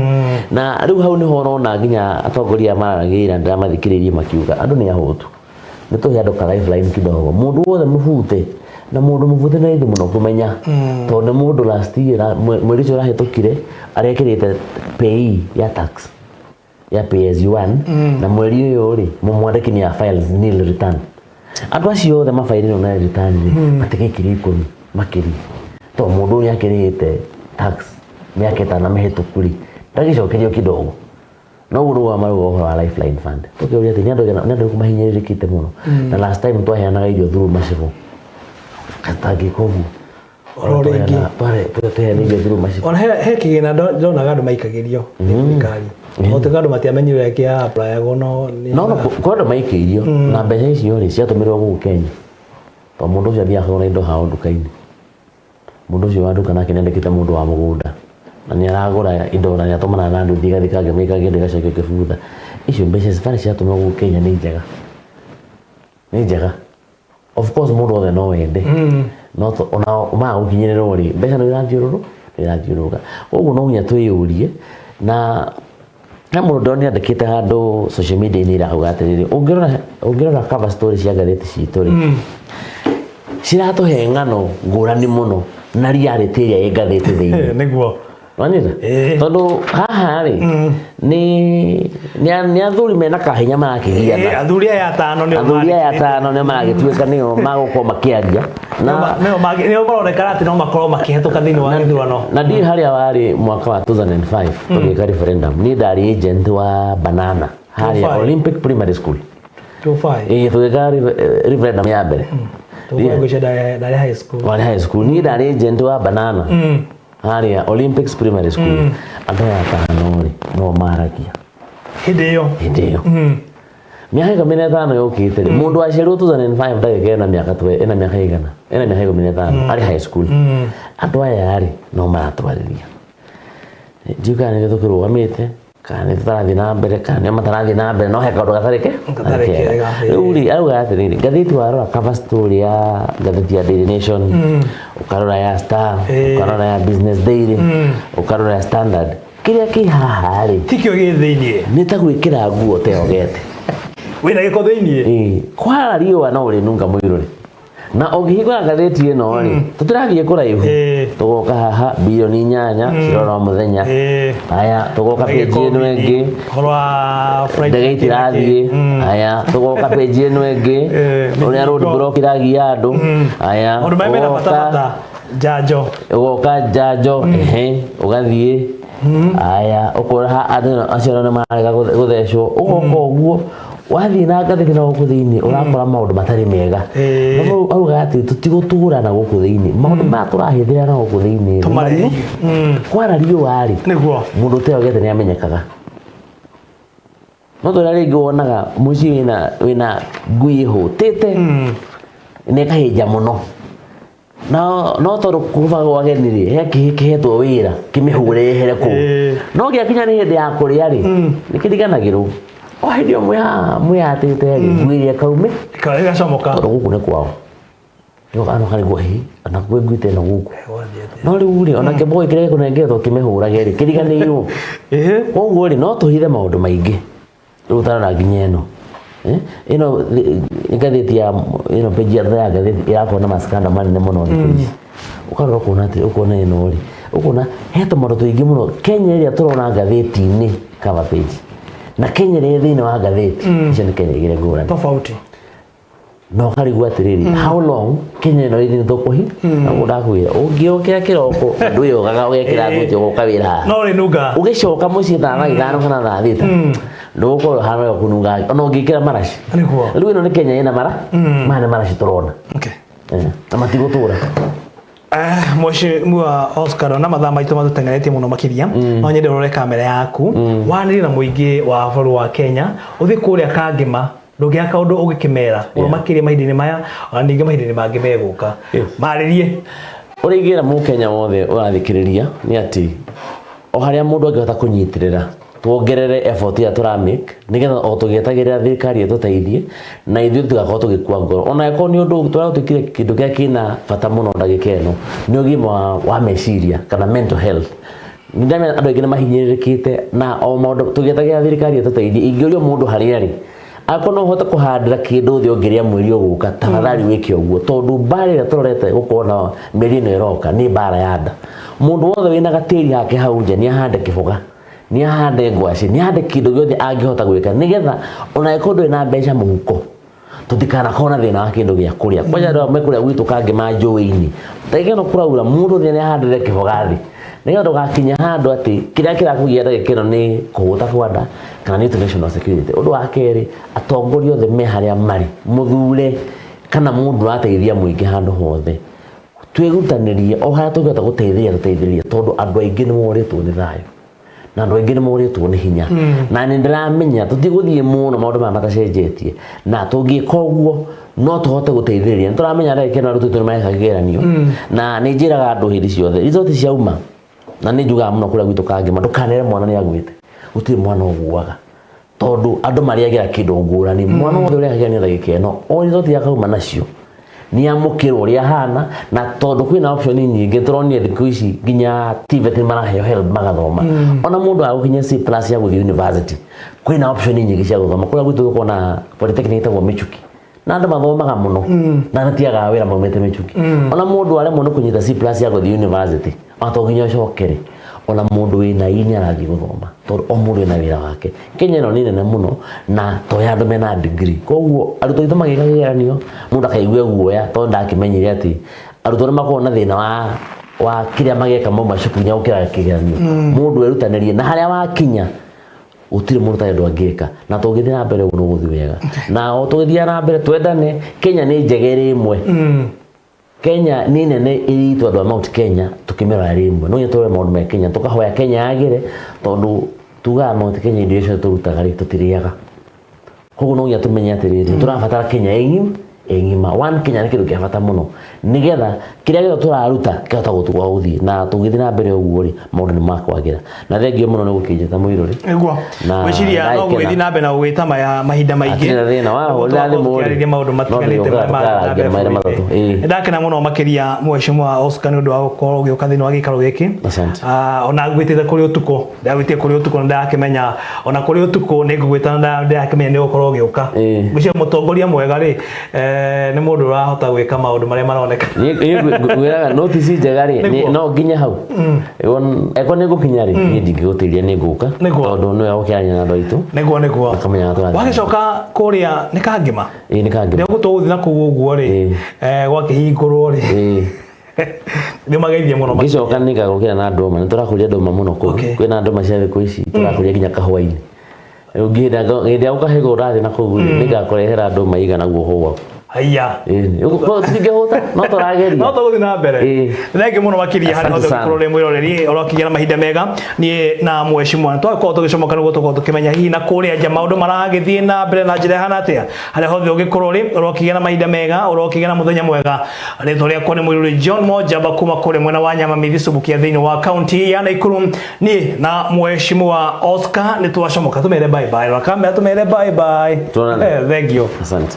Na rĩu hau nĩho ũrona nginya atongoria mararagia ira, ndĩramathikĩrĩirie makiuga andũ nĩ ahũtu, nĩ tũhe andũ ka lifeline kidogo. Mũndũ wothe mũbute, na mũndũ mũbute nĩ raithi mũno kũmenya, tondũ nĩ mũndũ last year mweri ũcio ũrahĩtũkire arekĩrĩte pay ya tax ya pay as you earn, na mweri ũyũ rĩ, mũmwandĩki nĩ files nil return. Andũ acio othe mabairĩrwo na return rĩ, matigĩkirie 10 makĩria, tondũ mũndũ ũyũ nĩ akĩrĩhĩte tax mĩaka 5 mĩhĩtũku rĩ, ndagĩcokerio kidogo. No ũguo nĩguo marauga ũhoro wa lifeline fund. Tũkĩũria atĩ nĩ andũ arĩkũ mahinyĩrĩrĩkĩte mũno, na last time twaheanaga irio through macibũ, tangĩka ũguo. Oro rĩngĩ. Tũheana irio through macibũ. Ona he kĩgĩna ndonaga andũ maikagĩrio nĩ thirikari, gũtuĩka andũ matiamenyire ũrĩa kĩa applyagwo, no No kwĩ andũ maikĩirio, na mbeca icio rĩ, ciatũmĩrwo gũkũ Kenya, tondũ mũndũ ũcio athiaga kũgũra indo hao nduka-inĩ. Mũndũ ũcio wa nduka nake nĩandĩkĩte mũndũ wa mũgũnda na nĩ aragũra indo na nĩ atũmanaga na nduthi igathiĩ kangĩmĩkagia indo igacokio kĩbutha. Icio mbeca cibarĩ ciatũmĩrwo gũkũ Kenya nĩ njega, nĩ njega. Of course mũndũ wothe no wende, no ona maga gũkinyĩrĩrwo rĩ, mbeca no irathiũrũrũ Ĩrathiũrũrũka koguo no nginya twĩyũrie. Na he mũndũ ndonire andĩkĩte handũ social media-inĩ ĩrauga atĩrĩrĩ, ũngĩrora cover story cia ngathĩti citũ rĩ, ciratũhe ng'ano ngũrani mũno na reality ĩrĩa ĩ ngathĩti thĩinĩ. Nĩguo. Wanyita? Ĩĩ. Tondũ haha rĩ, nĩ athuri mena kahinya marakĩgiana. Athuri aya atano nĩo Athuri aya atano nĩo maragĩtuĩka nĩo magũkorwo makĩaria na nĩo maronekana atĩ no makorwo makĩhetũka thĩinĩ wa gĩthurano. Na ndiũĩ harĩa warĩ mwaka wa 2005 tũgĩka referendum. Niĩ ndarĩ agent wa banana harĩa 2005. Olympic Primary School. 25. Ĩĩ, tũgĩka referendum ya mbere. Ngwĩciria ndarĩ high school. Warĩ high school. Niĩ ndarĩ agent wa banana harĩa Olympics Primary School. Andũ aya atano rĩ, no maragia hĩndĩ ĩyo. Hĩndĩ ĩyo, mĩaka 15 yũkĩte rĩ, mũndũ waciarirwo 2005 ndagĩka ena mĩaka ena mĩaka igana, ena mĩaka 15, arĩ high school. Andũ aya rĩ, no maratwarĩria. Ndiũĩ kana nĩkĩo tũkĩrũgamĩte, kana nĩ tũtarathiĩ na mbere, kana nĩo matarathiĩ na mbere, no he kaũndũ gatarĩ ke gatarĩ kega, ĩĩ. Rĩu rĩ, arauga atĩrĩrĩ, ngathĩti warora cover story ya ngathĩti ya Daily Nation, ũkarora ya Star, ũkarora ya Business Daily, ũkarora ya Standard, kĩrĩa kĩ haha rĩ, tikĩo gĩ thĩiniĩ. Nĩ ta gwĩkĩra nguo ũteogete. Wĩna gĩko thĩiniĩ. Ĩĩ, kwara riũa no ũrĩnunga mũirũrĩ. Na ũngĩhingũra ngathĩti ĩno rĩ, tũtirathiĩ kũraihu, tũgoka haha, bilioni 8 cirora o mũthenya. Aya, tũgoka page ĩno ĩngĩ, ũhoro wa flight. Ndege itirathiĩ. Aya, tũgoka page ĩno ĩngĩ, ũrĩa road block iragia andũ. Aya, maũndũ marĩa mena bata bata, njanjo. Ũgoka njanjo, ehe, ũgathiĩ. Aya, ũkora andũ acio nĩ marega gũthecwo. Ũgoka ũguo wathiĩ na ngathĩti na gũkũ thĩinĩ, ũrakora maũndũ matarĩ mega. No rĩu auga atĩ tũtigũtũra na gũkũ thĩinĩ, maũndũ maya tũrahĩthĩra na gũkũ thĩinĩ rĩ, Tũmarehe. Kwara riũa rĩ, mũndũ ũteogete nĩ amenyekaga. No tũrĩa rĩngĩ wonaga mũciĩ wĩna ngui ĩhũtĩte na ĩkahĩnja mũno, no tondũ kuba gwa ageni rĩ, he kĩhĩ kĩhetwo wĩra kĩmĩhũre yehere kũu. No gĩakinya nĩ hĩndĩ ya kũrĩa rĩ, nĩ kĩriganagĩrwo. O hĩndĩ ĩyo mwĩhatĩte rĩ, ngui ĩrĩa ĩkaume ĩgacomoka, tondũ gũkũ nĩ kwao. Ano karigwo hĩ ona kwĩ ngui ta ĩno gũkũ. No rĩu rĩ, ona kĩboi kĩrĩa gĩkũnengetwo kĩmĩhũrage rĩ, kĩriganĩirwo. Koguo rĩ, no tũhithe maũndũ maingĩ. Rĩu ũtarora nginya ĩno, ĩno ngathĩti ya ĩno, page ya ngathĩti ĩrakorwo na maskanda manene mũno thikũ ici. Ũkarora ũkona atĩ, ũkona ĩno rĩ, ũkona he tũmaũndũ tũingĩ mũno. Kenya ĩrĩa tũrona ngathĩti-inĩ cover page na Kenya ĩrĩa ĩ thĩinĩ wa ngathĩti icio nĩ Kenya igĩrĩ ngũrani. Tofauti. Na ũkarigwo atĩrĩrĩ, how long Kenya ĩno ĩthĩ tũkũhi na ũguo ndakwĩra, ũngĩũkĩra kĩroko na ndwĩyogaga, ũgekĩra nguo, ũgoka wĩra haha, no rĩnunga. Ũgĩcoka mũciĩ thaa 5 kana thaa 6, ndũgũkorwo ũhana wega kũnunga ona ũngĩkĩra maraci. Rĩu ĩno nĩ Kenya ĩna mara maya nĩ maraci tũrona. Na matigũtũra. Mheshimiwa Oscar, ona mathaa maitũ matũteng'eretie mũno makĩria, no nyende ũrore kamera yaku, wanĩrĩre na mũingĩ wa bũrũri wa Kenya, ũthiĩ kũrĩa Kangema, ndũngĩaga kaũndũ ũgĩkĩmera mũno makĩria mahinda-inĩ maya, ona ningĩ mahinda-inĩ mangĩ megũka. Marĩrie. Ũrĩa ingĩra mũkenya wothe ũrathikĩrĩria nĩ atĩ o harĩa mũndũ angĩhota kũnyitĩrĩra, tuongerere effort ĩrĩa tũra make, nĩgetha o tũgĩetagĩrĩra thirikari ĩtũteithie na ithuĩ tũtigakorwo tũgĩkua ngoro, ona angĩkorwo nĩ ũndũ tũratuĩkire. Kĩndũ kĩrĩa kĩna bata mũno ndagĩka ĩno nĩ ũgima wa meciria kana mental health. Nĩndamenya andũ aingĩ nĩ mahinyĩrĩrĩkĩte na o maũndũ tũgĩetagĩrĩra thirikari ĩtũteithie. Ingĩũria mũndũ harĩa arĩ, angĩkorwo no ũhote kũhandĩra kĩndũ thĩ ũngĩrĩa mweri ũgũka, tafadhali wĩke ũguo, tondũ mbara ĩrĩa tũrorete gũkorwo na mĩeri ĩno ĩroka nĩ mbara ya nda. Mũndũ wothe wĩna gatĩri hake hau nja, nĩ ahande kĩboga, nĩ ahande ngwacĩ, nĩ ahande kĩndũ gĩothe angĩhota gwĩka, nĩgetha ona angĩkorwo ndũrĩ na mbeca mũhuko, tũtikanakorwo na thĩna wa kĩndũ gĩa kũrĩa. Kwanja andũ amwe kũrĩa gwitũ Kangema njũĩ-inĩ, ndagĩka ĩno kũraura, mũndũ othe nĩ ahandĩre kĩboga thĩ, nĩgetha ndũgakinye handũ atĩ kĩrĩa kĩrakũgia ndagĩka ĩno nĩ kũhũta kwa nda kana nĩ national security. Ũndũ wa kerĩ, atongoria othe me harĩa marĩ, mũthure kana mũndũ ũrateithia mũingĩ handũ hothe, twĩrutanĩrie o harĩa tũngĩhota gũteithĩrĩria, tũteithĩrĩrie, tondũ andũ aingĩ nĩ morĩtwo nĩ thayũ na andũ aingĩ nĩ morĩtwo nĩ hinya. Na nĩ ndĩramenya tũtigũthiĩ mũno maũndũ maya matacenjetie, na tũngĩka ũguo no tũhote gũteithĩrĩria. Nĩ tũramenya ndagĩka ĩno arutwo aitũ nĩ mareka kĩgeranio, na nĩ njĩraga andũ hĩndĩ ciothe result ciauma, na nĩ njugaga mũno kũrĩa gwitũ Kangema, ndũkanere mwana nĩ agwĩte. Gũtirĩ mwana ũguaga, tondũ andũ marĩagĩra kĩndũ ngũrani. Mwana wothe ũrĩa kĩgeranio ndagĩka ĩno, o result yakauma nacio, Nĩ amũkĩrwo ũrĩa ahana, na tondũ kwĩna option nyingĩ tũronire thikũ ici nginya TVET nĩ maraheo HELB magathoma. Ona mũndũ agũkinya C plus ya gũthiĩ university, kwĩna option nyingĩ cia gũthoma. Kũrĩa gwitũ tũkoragwo na polytechnic ĩtagwo Michuki, na andũ mathomaga mũno na matiagaga wĩra maumĩte Michuki. Ona mũndũ aremwo nĩ kũnyita C plus ya gũthiĩ university, ona to nginya ũcokere. Ona mũndũ wĩna I nĩ arathiĩ gũthoma, tondũ o mũndũ ena wĩra wake. Kenya ĩno nĩ nene mũno na to ya andũ mena degree, koguo arutwo aitũ magĩka kĩgeranio mũndũ akaigua guoya, tondũ ndakĩmenyire atĩ arutwo nĩ makoragwo na thĩna wa kĩrĩa mageka mauma cukuru nginya gũkĩra kĩgeranio. Mũndũ erutanĩrie na harĩa wakinya, gũtirĩ mũndũ ũtarĩ ũndũ angĩka, na tũngĩthiĩ na mbere ũguo nĩ gũthiĩ wega, na o tũgĩthiaga na mbere twendane. Kenya nĩ njega ĩrĩ ĩmwe. Kenya nĩ nene ĩrĩ itũ andũ a Mount Kenya, tũkĩmĩrora ĩrĩ ĩmwe no nginya tũrore maũndũ me Kenya, tũkahoya Kenya yagĩre, tondũ tugaga Mount Kenya indo icio tũrutaga rĩ tũtirĩaga. Koguo no nginya tũmenye atĩrĩrĩ, tũrabatara Kenya ĩng'ima ĩng'ima. One Kenya nĩ kĩndũ kĩa bata mũno, nĩgetha kĩrĩa gĩothe tũraruta kĩhota gũtua gũthiĩ, na tũngĩthiĩ na mbere ũguo rĩ, maũndũ nĩ makwagĩra. Na thengio mũno nĩ gũkĩnjĩta mũirũrĩ. Nĩguo. Na Ngwĩciria no ndagĩkena. gũgĩthiĩ na mbere na gũgwĩta maya mahinda maingĩ. Hatirĩ na thĩna, wahũrĩra Nĩguo thimũ rĩ, tũkaarĩria maũndũ no matiganĩte ndĩgũka marĩa marathiĩ na mbere tũkarangia maĩra bũrũri-inĩ. matatũ. Ĩĩ. Nĩ ndakena mũno makĩria, mheshimiwa Oscar, nĩ ũndũ wa gũkorwo ũgĩũka thĩinĩ wa gĩikaro gĩkĩ. Asante. Ah, ona ngwĩtĩte kũrĩ ũtukũ, ndagwĩtire kũrĩ ũtukũ na ndakĩmenya ona kũrĩ ũtukũ nĩ ngũgwĩta na ndakĩmenya nĩ ũgũkorwo ũgĩũka. Ngwĩciria mũtongoria mwega rĩ, nĩ mũndũ ũrahota gwĩka maũndũ marĩa maroneka. Niĩ ngwĩraga notice njega rĩ, Nĩguo. no nginya hau eko nĩ ngũkinya rĩ, niĩ ndingĩgũtĩria nĩ ngũka, Nĩguo. tondũ nĩwe gũkĩaria na andũ aitũ. Nĩguo. Makamenya tũrathiĩ. Wagĩcoka kũrĩa nĩ Kangĩma? Ĩĩ, nĩ Kangĩma. Nĩ ũgũtũgũthiĩ na kũu ũguo rĩ, gwakĩhingũrwo rĩ, nĩ mageithie mũno. Ngĩcoka nĩ ngagũkĩra na ndũma, nĩ tũrakũria ndũma mũno kũu. Kwĩna ndũma cia thikũ ici tũrakũria nginya kahũa-inĩ. Rĩu hĩndĩ ya gũkahĩgwo ũrathiĩ na kũu rĩ, nĩ ngakũrehera ndũma igana guoko gwaku. Haiya. Tũtingĩhũta, no tũrageria. No tũgũthiĩ na mbere. Thengiũ mũno makĩria harĩa Asante hothe sana. ũngĩkorwo ũrĩ mwĩroreri, ũrokĩgĩa na mahinda mega. Niĩ na mheshimiwa twakorwo tũgĩcomoka nĩguo tũkorwo tũkĩmenya hihi na kũrĩa nja maũndũ maragĩthiĩ na mbere na njĩra ĩhana atĩa. Harĩa hothe ũngĩkorwo ũrĩ, ũrokĩgĩa na mahinda mega, ũrokĩgĩa na mũthenya mwega. Rĩtwa rĩakwa nĩ Mũirũrĩ John Mojamba kuma kũrĩa mwena wa Nyamamithi Subukia thĩinĩ wa kaunti ya Nakuru. Niĩ na mheshimiwa Oscar nĩ twacomoka, tũmere bye bye. Rora kamera tũmere bye bye. Tuonane. Thank you. Asante.